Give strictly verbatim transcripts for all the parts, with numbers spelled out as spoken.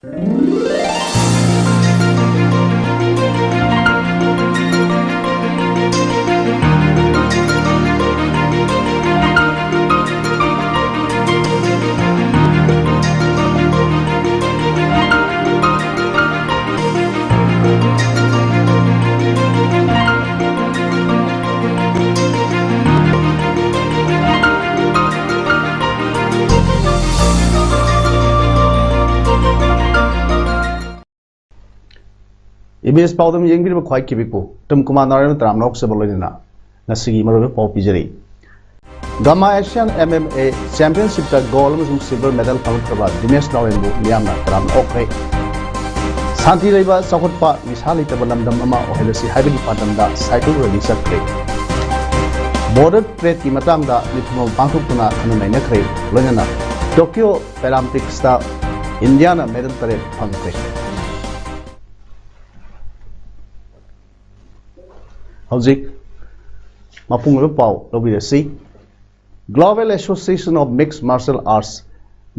E B ꯑꯦꯁ ꯄꯥꯎꯗꯝ ꯌꯦꯡꯕꯤꯔꯤꯕ ꯈ꯭ꯋꯥꯏ ꯀꯤꯕꯤꯛꯄꯨ ꯇꯨꯝ ꯀꯨꯃꯥꯔ ꯅꯥꯔꯥꯌꯟ ꯇꯔꯥꯝꯅ ꯑꯣꯛꯆꯕ ꯂꯣꯏꯅꯅ ꯉꯁꯤꯒꯤ ꯃꯔꯨꯑꯣꯏꯕ ꯄꯥꯎ ꯄꯤꯖꯔꯤ꯫ GAMMA Asian M M A ꯆꯦꯝꯄꯤꯌꯟꯁꯤꯞꯇ ꯒꯣꯜ ꯑꯃꯁꯨꯡ ꯁꯤꯜꯚꯔ ꯃꯦꯗꯜ ꯐꯪꯂꯛꯈ꯭ꯔꯕ ꯗꯤꯅꯦꯁ ꯅꯥꯎꯔꯦꯝꯕꯨ ꯃꯤꯌꯥꯝꯅ ꯇꯔꯥꯝꯅ ꯑꯣꯛꯈ꯭ꯔꯦ꯫ ꯁꯥꯟꯇꯤ ꯂꯩꯕ, ꯆꯥꯎꯈꯠꯄ, ꯅꯤꯁꯥ ꯂꯩꯇꯕ ꯂꯝꯗꯝ ꯑꯃ ꯑꯣꯏꯍꯜꯂꯁꯤ ꯍꯥꯏꯕꯒꯤ ꯄꯥꯟꯗꯝꯗ ꯁꯥꯏꯀꯜ ꯔꯦꯂꯤ ꯆꯠꯈ꯭ꯔꯦ꯫ ꯕꯣꯔꯗꯔ ꯇ꯭ꯔꯦꯗꯀꯤ ꯃꯇꯥꯡꯗ ꯃꯤꯐꯝ ꯑꯃ ꯄꯥꯡꯊꯣꯛꯇꯨꯅ ꯈꯟꯅ ꯅꯩꯅꯈ꯭ꯔꯦ꯫ ꯂꯣꯏꯅꯅ ꯇꯣꯀꯤꯌꯣ ꯄꯦꯔꯥꯂꯤꯝꯄꯤꯛꯁꯇ ꯏꯟꯗꯤꯌꯥꯅ ꯃꯦꯗꯜ ꯇꯔꯦꯠ ꯐꯪꯈ꯭ꯔꯦ꯫ ꯍꯧꯖꯤꯛ ꯃꯄꯨꯡ ꯑꯣꯏꯕ ꯄꯥꯎ ꯂꯧꯕꯤꯔꯁꯤ꯫ Global Association of Mixed Martial Arts,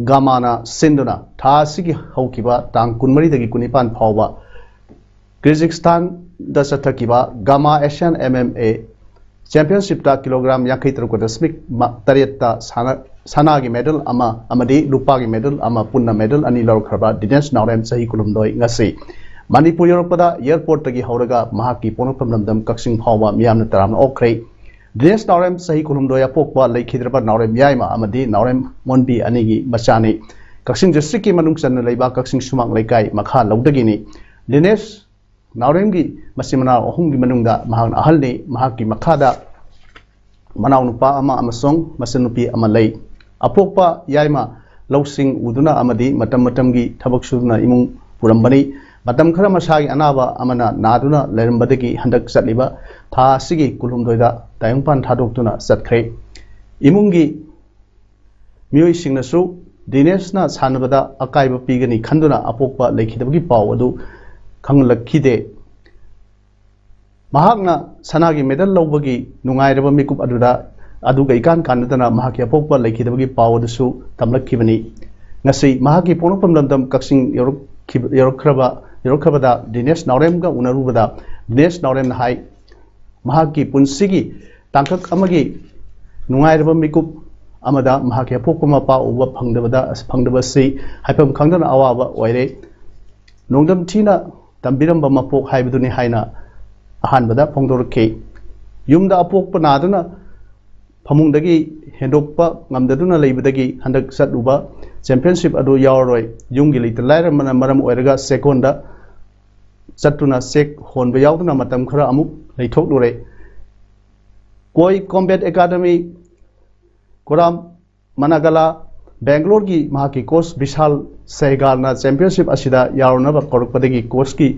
ꯒꯥꯃꯥꯅ ꯁꯤꯟꯗꯨꯅ ꯊꯥ ꯑꯁꯤꯒꯤ ꯍꯧꯈꯤꯕ ꯇꯥꯡ ꯀꯨꯟꯃꯔꯤꯗꯒꯤ ꯀꯨꯟꯅꯤꯄꯥꯟ ꯐꯥꯎꯕ ꯀꯤꯔꯖꯤꯁꯇꯥꯟꯗ ꯆꯠꯊꯈꯤꯕ GAMMA Asian M M A ꯆꯦꯝꯄꯤꯌꯟꯁꯤꯞꯇ ꯀꯤꯂꯣꯒ꯭ꯔꯥꯝ ꯌꯥꯡꯈꯩ ꯇꯔꯨꯛ ꯗꯁꯃꯤꯛ ꯃ-, ꯇꯔꯦꯠꯇ ꯁꯥꯟꯅ-, ꯁꯅꯥꯒꯤ ꯃꯦꯗꯜ ꯑꯃ ꯑꯃꯗꯤ ꯂꯨꯄꯥꯒꯤ ꯃꯦꯗꯜ ꯑꯃ, ꯄꯨꯟꯅ ꯃꯦꯗꯜ ꯑꯅꯤ ꯂꯧꯔꯛꯈ꯭ꯔꯕ ꯗꯤꯅꯦꯁ ꯅꯥꯎꯔꯦꯝ, ꯆꯍꯤ ꯀꯨꯟꯍꯨꯝꯗꯣꯏ, ꯉꯁꯤ ꯃꯅꯤꯄꯨꯔ ꯌꯧꯔꯛꯄꯗ ꯑꯦꯌꯔꯄꯣꯔꯠꯇꯒꯤ ꯍꯧꯔꯒ ꯃꯍꯥꯛꯀꯤ ꯄꯣꯛꯅꯐꯝ ꯂꯝꯗꯝ ꯀꯛꯆꯤꯡ ꯐꯥꯎꯕ ꯃꯤꯌꯥꯝꯅ ꯇꯔꯥꯝꯅ ꯑꯣꯛꯈ꯭ꯔꯦ꯫ ꯗꯤꯅꯦꯁ ꯅꯥꯎꯔꯦꯝ, ꯆꯍꯤ ꯀꯨꯟꯍꯨꯝꯗꯣꯏ, ꯑꯄꯣꯛꯄ ꯂꯩꯈꯤꯗ꯭ꯔꯕ ꯅꯥꯎꯔꯦꯝ ꯌꯥꯏꯃ ꯑꯃꯗꯤ ꯅꯥꯎꯔꯦꯝ ꯃꯣꯟꯕꯤ ꯑꯅꯤꯒꯤ ꯃꯆꯥꯅꯤ꯫ ꯀꯛꯆꯤꯡ ꯗꯤꯁꯇ꯭ꯔꯤꯛꯀꯤ ꯃꯅꯨꯡ ꯆꯟꯅ ꯂꯩꯕ ꯀꯛꯆꯤꯡ ꯁꯨꯃꯥꯡ ꯂꯩꯀꯥꯏ ꯃꯈꯥ ꯂꯧꯗꯒꯤꯅꯤ꯫ ꯗꯤꯅꯦꯁ ꯅꯥꯎꯔꯦꯝꯒꯤ ꯃꯆꯤꯟ ꯃꯅꯥꯎ ꯑꯍꯨꯝꯒꯤ ꯃꯅꯨꯡꯗ ꯃꯍꯥꯛꯅ ꯑꯍꯜꯅꯤ꯫ ꯃꯍꯥꯛꯀꯤ ꯃꯈꯥꯗ ꯃꯅꯥꯎꯅꯨꯄꯥ ꯑꯃ ꯑꯃꯁꯨꯡ ꯃꯆꯟꯅꯨꯄꯤ ꯑꯃ ꯂꯩ꯫ ꯑꯄꯣꯛꯄ ꯌꯥꯏꯃ ꯂꯧꯁꯤꯡ ꯎꯗꯨꯅ ꯑꯃꯗꯤ ꯃꯇꯝ ꯃꯇꯝꯒꯤ ꯊꯕꯛ ꯁꯨꯗꯨꯅ ꯏꯃꯨꯡ ꯄꯨꯔꯝꯕꯅꯤ꯫ ꯃꯇꯝ ꯈꯔ ꯃꯁꯥꯒꯤ ꯑꯅꯥꯕ ꯑꯃꯅ ꯅꯥꯗꯨꯅ ꯂꯩꯔꯝꯕꯗꯒꯤ ꯍꯟꯗꯛ ꯆꯠꯂꯤꯕ ꯊꯥ ꯑꯁꯤꯒꯤ ꯀꯨꯟꯍꯨꯝꯗꯣꯏꯗ ꯇꯥꯏꯕꯪꯄꯥꯟ ꯊꯥꯗꯣꯛꯇꯨꯅ ꯆꯠꯈ꯭ꯔꯦ꯫ ꯏꯃꯨꯡꯒꯤ ꯃꯤꯑꯣꯏꯁꯤꯡꯅꯁꯨ ꯗꯤꯅꯦꯁꯅ ꯁꯥꯟꯅꯕꯗ ꯑꯀꯥꯏꯕ ꯄꯤꯒꯅꯤ ꯈꯟꯗꯨꯅ ꯑꯄꯣꯛꯄ ꯂꯩꯈꯤꯗꯕꯒꯤ ꯄꯥꯎ ꯑꯗꯨ ꯈꯪꯂꯛꯈꯤꯗꯦ꯫ ꯃꯍꯥꯛꯅ ꯁꯅꯥꯒꯤ ꯃꯦꯗꯜ ꯂꯧꯕꯒꯤ ꯅꯨꯡꯉꯥꯏꯔꯕ ꯃꯤꯀꯨꯞ ꯑꯗꯨꯗ, ꯑꯗꯨꯒ ꯏꯀꯥꯟ ꯀꯥꯟꯅꯗꯅ ꯃꯍꯥꯛꯀꯤ ꯑꯄꯣꯛꯄ ꯂꯩꯈꯤꯗꯕꯒꯤ ꯄꯥꯎ ꯑꯗꯨꯁꯨ ꯇꯝꯂꯛꯈꯤꯕꯅꯤ꯫ ꯉꯁꯤ ꯃꯍꯥꯛꯀꯤ ꯄꯣꯛꯅꯐꯝ ꯂꯝꯗꯝ ꯀꯛꯆꯤꯡ ꯌꯧꯔꯛꯈꯤꯕ ꯌꯧꯔꯛꯈ꯭ꯔꯕ ꯌꯧꯔꯛꯈ꯭ꯔꯕꯗ ꯗꯤꯅꯦꯁ ꯅꯥꯎꯔꯦꯝꯒ ꯎꯅꯔꯨꯕꯗ ꯗꯤꯅꯦꯁ ꯅꯥꯎꯔꯦꯝꯅ ꯍꯥꯏ, ꯃꯍꯥꯛꯀꯤ ꯄꯨꯟꯁꯤꯒꯤ ꯇꯥꯡꯀꯛ ꯑꯃꯒꯤ ꯅꯨꯡꯉꯥꯏꯔꯕ ꯃꯤꯀꯨꯞ ꯑꯃꯗ ꯃꯍꯥꯛꯀꯤ ꯑꯄꯣꯛꯄ ꯃꯄꯥ ꯎꯕ ꯐꯪꯗꯕꯗ ꯐꯪꯗꯕꯁꯤ ꯍꯥꯏꯐꯝ ꯈꯪꯗꯅ ꯑꯋꯥꯕ ꯑꯣꯏꯔꯦ꯫ ꯅꯣꯡꯗꯝ ꯊꯤꯅ ꯇꯝꯕꯤꯔꯝꯕ ꯃꯄꯣꯛ ꯍꯥꯏꯕꯗꯨꯅꯤ ꯍꯥꯏꯅ ꯑꯍꯥꯟꯕꯗ ꯐꯣꯡꯗꯣꯔꯛꯈꯤ꯫ ꯌꯨꯝꯗ ꯑꯄꯣꯛꯄ ꯅꯥꯗꯨꯅ ꯐꯃꯨꯡꯗꯒꯤ ꯍꯦꯟꯗꯣꯛꯄ ꯉꯝꯗꯗꯨꯅ ꯂꯩꯕꯗꯒꯤ ꯍꯟꯗꯛ ꯆꯠꯂꯨꯕ ꯆꯦꯝꯄꯤꯌꯟꯁꯤꯞ ꯑꯗꯨ ꯌꯥꯎꯔꯔꯣꯏ꯫ ꯌꯨꯝꯒꯤ ꯂꯩꯇ ꯂꯥꯏꯔ ꯑꯃꯅ ꯃꯔꯝ ꯑꯣꯏꯔꯒ ꯆꯦꯛꯀꯣꯟꯗ ꯆꯠꯇꯨꯅ ꯆꯦꯛ ꯍꯣꯟꯕ ꯌꯥꯎꯗꯨꯅ ꯃꯇꯝ ꯈꯔ ꯑꯃꯨꯛ ꯂꯩꯊꯣꯛꯂꯨꯔꯦ꯫ ꯀꯣꯏ ꯀꯣꯝꯕꯦꯠ ꯑꯦꯀꯥꯗꯃꯤ, ꯀꯣꯔꯥꯝ ꯃꯅꯥꯒꯂꯥ, ꯕꯦꯡꯒ꯭ꯂꯣꯔꯒꯤ ꯃꯍꯥꯛꯀꯤ ꯀꯣꯆ ꯕꯤꯁꯥꯜ ꯁꯦꯍꯒꯥꯜꯅ ꯆꯦꯝꯄꯤꯌꯟꯁꯤꯞ ꯑꯁꯤꯗ ꯌꯥꯎꯔꯨꯅꯕ ꯀꯧꯔꯛꯄꯗꯒꯤ ꯀꯣꯆꯀꯤ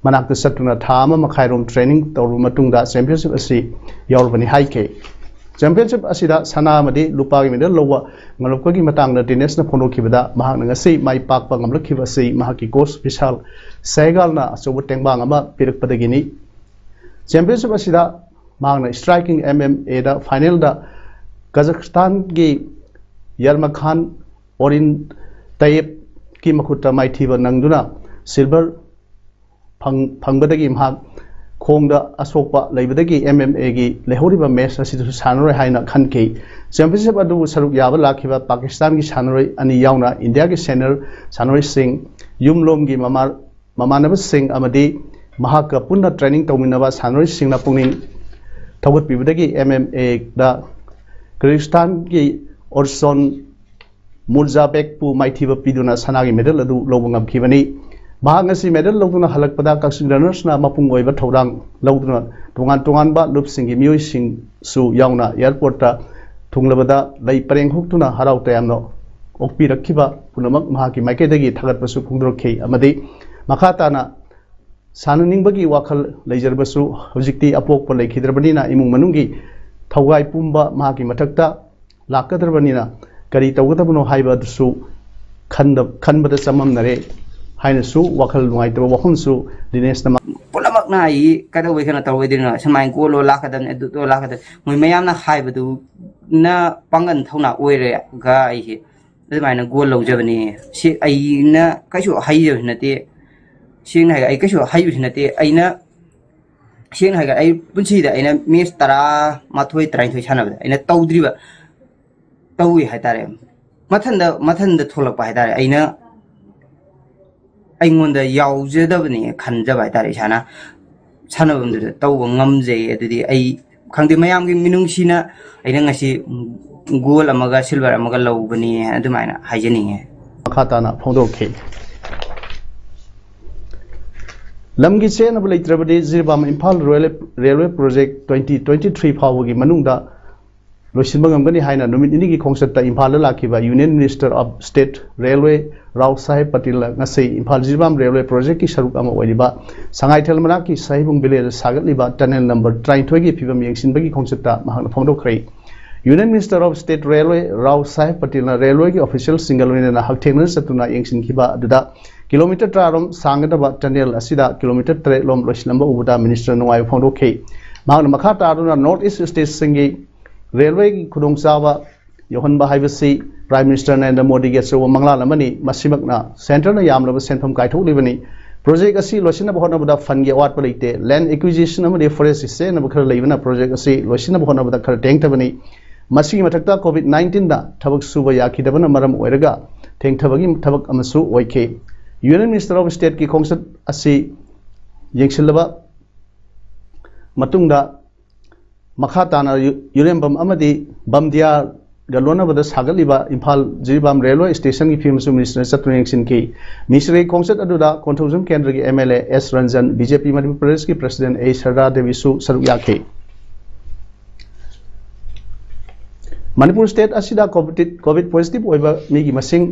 ꯃꯅꯥꯛꯇ ꯆꯠꯇꯨꯅ ꯊꯥ ꯑꯃ ꯃꯈꯥꯏꯔꯣꯝ ꯇ꯭ꯔꯦꯅꯤꯡ ꯇꯧꯔꯕ ꯃꯇꯨꯡꯗ ꯆꯦꯝꯄꯤꯌꯟꯁꯤꯞ ꯑꯁꯤ ꯌꯥꯎꯔꯨꯕꯅꯤ ꯍꯥꯏꯈꯤ꯫ ꯆꯦꯝꯄꯤꯌꯟꯁꯤꯞ ꯑꯁꯤꯗ ꯁꯅꯥ ꯑꯃꯗꯤ ꯂꯨꯄꯥꯒꯤ ꯃꯦꯗꯜ ꯂꯧꯕ ꯉꯝꯂꯛꯄꯒꯤ ꯃꯇꯥꯡꯗ ꯗꯤꯅꯦꯁꯅ ꯐꯣꯡꯗꯣꯛꯈꯤꯕꯗ, ꯃꯍꯥꯛꯅ ꯉꯁꯤ ꯃꯥꯏ ꯄꯥꯛꯄ ꯉꯝꯂꯛꯈꯤꯕ ꯑꯁꯤ ꯃꯍꯥꯛꯀꯤ ꯀꯣꯆ ꯕꯤꯁꯥꯜ ꯁꯦꯍꯒꯥꯜꯅ ꯑꯆꯧꯕ ꯇꯦꯡꯕꯥꯡ ꯑꯃ ꯄꯤꯔꯛꯄꯗꯒꯤꯅꯤ꯫ ꯆꯦꯝꯄꯤꯌꯟꯁꯤꯞ ꯑꯁꯤꯗ ꯃꯍꯥꯛꯅ ꯁ꯭ꯇ꯭ꯔꯥꯏꯀꯤꯡ ꯑꯦꯝ ꯑꯦꯝ ꯑꯦꯗ ꯐꯥꯏꯅꯦꯜꯗ ꯀꯖꯥꯈꯁꯇꯥꯟꯒꯤ ꯌꯔꯃꯈꯥꯟ ꯑꯣꯔꯤꯟ ꯇꯌꯦꯞꯀꯤ ꯃꯈꯨꯠꯇ ꯃꯥꯏꯊꯤꯕ ꯅꯪꯗꯨꯅ ꯁꯤꯜꯚꯔ ꯐꯪ-, ꯐꯪꯕꯗꯒꯤ ꯃꯍꯥꯛ ꯈꯣꯡꯗ ꯑꯁꯣꯛꯄ ꯂꯩꯕꯗꯒꯤ ꯑꯦꯝ ꯑꯦꯝ ꯑꯦꯒꯤ ꯂꯩꯍꯧꯔꯤꯕ ꯃꯦꯆ ꯑꯁꯤꯗꯁꯨ ꯁꯥꯟꯅꯔꯣꯏ ꯍꯥꯏꯅ ꯈꯟꯈꯤ꯫ ꯆꯦꯝꯄꯤꯌꯟꯁꯤꯞ ꯑꯗꯨꯕꯨ ꯁꯔꯨꯛ ꯌꯥꯕ ꯂꯥꯛꯈꯤꯕ ꯄꯥꯀꯤꯁꯇꯥꯟꯒꯤ ꯁꯥꯟꯅꯔꯣꯏ ꯑꯅꯤ ꯌꯥꯎꯅ ꯏꯟꯗꯤꯌꯥꯒꯤ ꯁꯦꯅꯤꯌꯔ ꯁꯥꯟꯅꯔꯣꯏꯁꯤꯡ, ꯌꯨꯝꯂꯣꯝꯒꯤ ꯃꯃꯥ-, ꯃꯃꯥꯟꯅꯕꯁꯤꯡ ꯑꯃꯗꯤ ꯃꯍꯥꯛꯀ ꯄꯨꯟꯅ ꯇ꯭ꯔꯦꯅꯤꯡ ꯇꯧꯃꯤꯟꯅꯕ ꯁꯥꯟꯅꯔꯣꯏꯁꯤꯡꯅ ꯄꯨꯛꯅꯤꯡ ꯊꯧꯒꯠꯄꯤꯕꯗꯒꯤ ꯑꯦꯝ ꯑꯦꯝ ꯑꯦꯗ ꯀꯤꯔꯒꯤꯁꯇꯥꯟꯒꯤ ꯑꯣꯔꯁꯣꯟ ꯃꯨꯔꯖꯥꯕꯦꯛꯄꯨ ꯃꯥꯏꯊꯤꯕ ꯄꯤꯗꯨꯅ ꯁꯅꯥꯒꯤ ꯃꯦꯗꯜ ꯑꯗꯨ ꯂꯧꯕ ꯉꯝꯈꯤꯕꯅꯤ꯫ ꯃꯍꯥꯛ ꯉꯁꯤ ꯃꯦꯗꯜ ꯂꯧꯗꯨꯅ ꯍꯜꯂꯛꯄꯗ ꯀꯛꯆꯤꯡ ꯔꯟꯅꯔꯁꯅ ꯃꯄꯨꯡ ꯑꯣꯏꯕ ꯊꯧꯗꯥꯡ ꯂꯧꯗꯨꯅ ꯇꯣꯉꯥꯟ ꯇꯣꯉꯥꯟꯕ ꯂꯨꯞꯁꯤꯡꯒꯤ ꯃꯤꯑꯣꯏꯁꯤꯡꯁꯨ ꯌꯥꯎꯅ ꯑꯦꯌꯔꯄꯣꯔꯠꯇ ꯊꯨꯡꯂꯕꯗ ꯂꯩ ꯄꯔꯦꯡ ꯍꯨꯛꯇꯨꯅ ꯍꯔꯥꯎ ꯇꯌꯥꯝꯅ ꯑꯣꯛꯄꯤꯔꯛꯈꯤꯕ ꯄꯨꯝꯅꯃꯛ ꯃꯍꯥꯛꯀꯤ ꯃꯥꯏꯀꯩꯗꯒꯤ ꯊꯥꯒꯠꯄꯁꯨ ꯐꯣꯡꯗꯣꯔꯛꯈꯤ꯫ ꯑꯃꯗꯤ ꯃꯈꯥ ꯇꯥꯅ ꯁꯥꯟꯅꯅꯤꯡꯕꯒꯤ ꯋꯥꯈꯜ ꯂꯩꯖꯔꯕꯁꯨ ꯍꯧꯖꯤꯛꯇꯤ ꯑꯄꯣꯛꯄ ꯂꯩꯈꯤꯗ꯭ꯔꯕꯅꯤꯅ ꯏꯃꯨꯡ ꯃꯅꯨꯡꯒꯤ ꯊꯧꯒꯥꯏ ꯄꯨꯝꯕ ꯃꯍꯥꯛꯀꯤ ꯃꯊꯛꯇ ꯂꯥꯛꯀꯗ꯭ꯔꯕꯅꯤꯅ ꯀꯔꯤ ꯇꯧꯒꯗꯕꯅꯣ ꯍꯥꯏꯕ ꯑꯗꯨꯁꯨ ꯈꯟꯗ-, ꯈꯟꯕꯗ ꯆꯃꯝꯅꯔꯦ ꯍꯥꯏꯅꯁꯨ ꯋꯥꯈꯜ ꯅꯨꯡꯉꯥꯏꯇꯕ ꯋꯥꯐꯝꯁꯨ ꯗꯤꯅꯦꯁꯅ ꯃꯥ- ꯄꯨꯝꯅꯃꯛꯅ ꯑꯩ ꯀꯩꯗꯧꯕꯩ ꯀꯩꯅꯣ ꯇꯧꯔꯣꯏꯗꯣꯏꯅꯣ? ꯁꯨꯃꯥꯏꯅ ꯒꯣꯜ ꯂꯣ ꯂꯥꯛꯀꯗꯕꯅꯤ, ꯑꯗꯨ ꯂꯣ ꯂꯥꯛꯀꯗꯕꯅꯤ꯫ ꯃꯣꯏ ꯃꯌꯥꯝꯅ ꯍꯥꯏꯕꯗꯨꯅ ꯄꯥꯡꯒꯜ ꯊꯧꯅꯥ ꯑꯣꯏꯔꯒ ꯑꯩꯁꯦ ꯑꯗꯨꯃꯥꯏꯅ ꯒꯣꯜ ꯂꯧꯖꯕꯅꯤ꯫ ꯁꯤ ꯑꯩꯅ ꯀꯩꯁꯨ ꯍꯩꯖꯕꯁꯨ ꯅꯠꯇꯦ, ꯁꯦꯡꯅ ꯍꯥꯏꯔꯒ ꯑꯩ ꯀꯩꯁꯨ ꯍꯩꯕꯁꯨ ꯅꯠꯇꯦ꯫ ꯑꯩꯅ ꯁꯦꯡꯅ ꯍꯥꯏꯔꯒ ꯑꯩ ꯄꯨꯟꯁꯤꯗ ꯑꯩꯅ ꯃꯦꯠꯆ ꯇꯔꯥꯃꯥꯊꯣꯏ ꯇꯔꯥꯅꯤꯊꯣꯏ ꯁꯥꯟꯅꯕꯗ ꯑꯩꯅ ꯇꯧꯗ꯭ꯔꯤꯕ, ꯇꯧꯏ ꯍꯥꯏꯇꯥꯔꯦ꯫ ꯃꯊꯟꯗ ꯃꯊꯟꯗ ꯊꯣꯛꯂꯛꯄ ꯍꯥꯏꯇꯥꯔꯦ꯫ ꯑꯩꯅ ꯑꯩꯉꯣꯟꯗ ꯌꯥꯎꯖꯗꯕꯅꯤ ꯈꯟꯖꯕ ꯍꯥꯏꯇꯥꯔꯦ꯫ ꯏꯁꯥꯅ ꯁꯥꯟꯅꯐꯝꯗꯨꯗ ꯇꯧꯕ ꯉꯝꯖꯩ꯫ ꯑꯗꯨꯗꯤ ꯑꯩ ꯈꯪꯗꯦ, ꯃꯌꯥꯝꯒꯤ ꯃꯤꯅꯨꯡꯁꯤꯅ ꯑꯩꯅ ꯉꯁꯤ ꯒꯣꯜ ꯑꯃꯒ ꯁꯤꯜꯚꯔ ꯑꯃꯒ ꯂꯧꯕꯅꯤ ꯑꯗꯨꯃꯥꯏꯅ ꯍꯥꯏꯖꯅꯤꯡꯉꯦ꯫ ꯃꯈꯥ ꯇꯥꯅ ꯐꯣꯡꯗꯣꯛꯈꯤ꯫ ꯂꯝꯒꯤ ꯆꯦꯟꯅꯕ ꯂꯩꯇ꯭ꯔꯕꯗꯤ Jiribam Imphal railway project twenty twenty three ꯐꯥꯎꯕꯒꯤ ꯃꯅꯨꯡꯗ ꯂꯣꯏꯁꯤꯟꯕ ꯉꯝꯒꯅꯤ ꯍꯥꯏꯅ ꯅꯨꯃꯤꯠ ꯅꯤꯅꯤꯒꯤ ꯈꯣꯡꯆꯠꯇ ꯏꯝꯐꯥꯜꯗ ꯂꯥꯛꯈꯤꯕ Union Minister of State Railway Rao ꯁꯥꯍꯦꯕ ꯄꯇꯦꯜꯅ ꯉꯁꯤ ꯏꯝꯐꯥꯜ ꯖꯤꯔꯤꯕꯥꯝ ꯔꯦꯜꯋꯦ ꯄ꯭ꯔꯣꯖꯦꯛꯀꯤ ꯁꯔꯨꯛ ꯑꯃ ꯑꯣꯏꯔꯤꯕ ꯁꯉꯥꯏꯊꯦꯜ ꯃꯅꯥꯛꯀꯤ ꯁꯍꯤꯕꯨꯡ ꯚꯤꯂꯦꯖ ꯁꯥꯒꯠꯂꯤꯕ ꯇꯅꯦꯜ ꯅꯝꯕꯔ ꯇꯔꯥꯅꯤꯊꯣꯏꯒꯤ ꯐꯤꯕꯝ ꯌꯦꯡꯁꯤꯟꯕꯒꯤ ꯈꯣꯡꯆꯠꯇ ꯃꯍꯥꯛꯅ ꯐꯣꯡꯗꯣꯛꯈ꯭ꯔꯦ꯫ Union Minister of State Railway Rao ꯁꯥꯍꯦꯕ ꯄꯇꯦꯜꯅ ꯔꯦꯜꯋꯦꯒꯤ ꯑꯣꯐꯤꯁꯤꯌꯦꯜꯁꯤꯡꯒ ꯂꯣꯏꯅꯅ ꯍꯛꯊꯦꯡꯅꯅ ꯆꯠꯇꯨꯅ ꯌꯦꯡꯁꯤꯟꯈꯤꯕ ꯑꯗꯨꯗ ꯀꯤꯂꯣꯃꯤꯇꯔ ꯇꯔꯥꯔꯣꯝ ꯁꯥꯡꯒꯗꯕ ꯇꯅꯦꯜ ꯑꯁꯤꯗ ꯀꯤꯂꯣꯃꯤꯇꯔ ꯇꯔꯦꯠꯂꯣꯝ ꯂꯣꯏꯁꯤꯜꯂꯝꯕ ꯎꯕꯗ ꯃꯤꯅꯤꯁꯇꯔ ꯅꯨꯡꯉꯥꯏꯕ ꯐꯣꯡꯗꯣꯛꯈꯤ꯫ ꯃꯍꯥꯛꯅ ꯃꯈꯥ ꯇꯥꯗꯨꯅ ꯅꯣꯔꯠ ꯏꯁ ꯁ꯭ꯇꯦꯠꯁꯤꯡꯒꯤ ꯔꯦꯜꯋꯦꯒꯤ ꯈꯨꯗꯣꯡꯆꯥꯕ ꯌꯧꯍꯟꯕ ꯍꯥꯏꯕꯁꯤ ꯄ꯭ꯔꯥꯏꯝ ꯃꯤꯅꯤꯁꯇꯔ ꯅꯔꯦꯟꯗ꯭ꯔ ꯃꯣꯗꯤꯒꯤ ꯑꯆꯧꯕ ꯃꯪꯂꯥꯟ ꯑꯃꯅꯤ꯫ ꯃꯁꯤꯃꯛꯅ ꯁꯦꯟꯇꯔꯅ ꯌꯥꯝꯂꯕ ꯁꯦꯟꯐꯝ ꯀꯥꯏꯊꯣꯛꯂꯤꯕꯅꯤ꯫ ꯄ꯭ꯔꯣꯖꯦꯛ ꯑꯁꯤ ꯂꯣꯏꯁꯤꯟꯅꯕ ꯍꯣꯠꯅꯕꯗ ꯐꯟꯒꯤ ꯑꯋꯥꯠꯄ ꯂꯩꯇꯦ꯫ ꯂꯦꯟ ꯑꯦꯀ꯭ꯋꯤꯖꯤꯁꯟ ꯑꯃꯗꯤ ꯐꯣꯔꯦꯁꯀꯤ ꯆꯦꯟꯅꯕ ꯈꯔ ꯂꯩꯕꯅ ꯄ꯭ꯔꯣꯖꯦꯛ ꯑꯁꯤ ꯂꯣꯏꯁꯤꯟꯅꯕ ꯍꯣꯠꯅꯕꯗ ꯈꯔ ꯊꯦꯡꯊꯕꯅꯤ꯫ ꯃꯁꯤꯒꯤ ꯃꯊꯛꯇ ꯀꯣꯚꯤꯗ ꯅꯥꯏꯟꯇꯤꯟꯗ ꯊꯕꯛ ꯁꯨꯕ ꯌꯥꯈꯤꯗꯕꯅ ꯃꯔꯝ ꯑꯣꯏꯔꯒ ꯊꯦꯡꯊꯕꯒꯤ ꯊꯕꯛ ꯑꯃꯁꯨ ꯑꯣꯏꯈꯤ꯫ Union Minister of Stateꯀꯤ ꯈꯣꯡꯆꯠ ꯑꯁꯤ ꯌꯦꯡꯁꯤꯜꯂꯕ ꯃꯇꯨꯡꯗ ꯃꯈꯥ ꯇꯥꯅ ꯌꯨ-, ꯌꯨꯔꯦꯝꯕꯝ ꯑꯃꯗꯤ ꯕꯝꯗꯤꯌꯥꯒ ꯂꯣꯟꯅꯕꯗ ꯁꯥꯒꯠꯂꯤꯕ ꯏꯝꯐꯥꯜ ꯖꯤꯔꯤꯕꯥꯝ ꯔꯦꯜꯋꯦ ꯁ꯭ꯇꯦꯁꯟꯒꯤ ꯐꯤꯕꯝꯁꯨ ꯃꯤꯅꯤꯁꯇꯔꯅ ꯆꯠꯇꯨꯅ ꯌꯦꯡꯁꯤꯟꯈꯤ꯫ ꯃꯤꯅꯤꯁꯇꯔꯒꯤ ꯈꯣꯡꯆꯠ ꯑꯗꯨꯗ ꯀꯣꯟꯊꯧꯖꯝ ꯀꯦꯟꯗ꯭ꯔꯒꯤ M L A S Ranjan, B J P Manipur ꯄ꯭ꯔꯗꯦꯁꯀꯤ ꯄ꯭ꯔꯁꯤꯗꯦꯟ ꯑꯦ ꯁꯔꯗꯥ ꯗꯦꯕꯤꯁꯨ ꯁꯔꯨꯛ ꯌꯥꯈꯤ꯫ ꯃꯅꯤꯄꯨꯔ ꯁ꯭ꯇꯦꯠ ꯑꯁꯤꯗ ꯀꯣꯚꯤꯗ, ꯀꯣꯚꯤꯗ ꯄꯣꯖꯤꯇꯤꯚ ꯑꯣꯏꯕ ꯃꯤꯒꯤ ꯃꯁꯤꯡ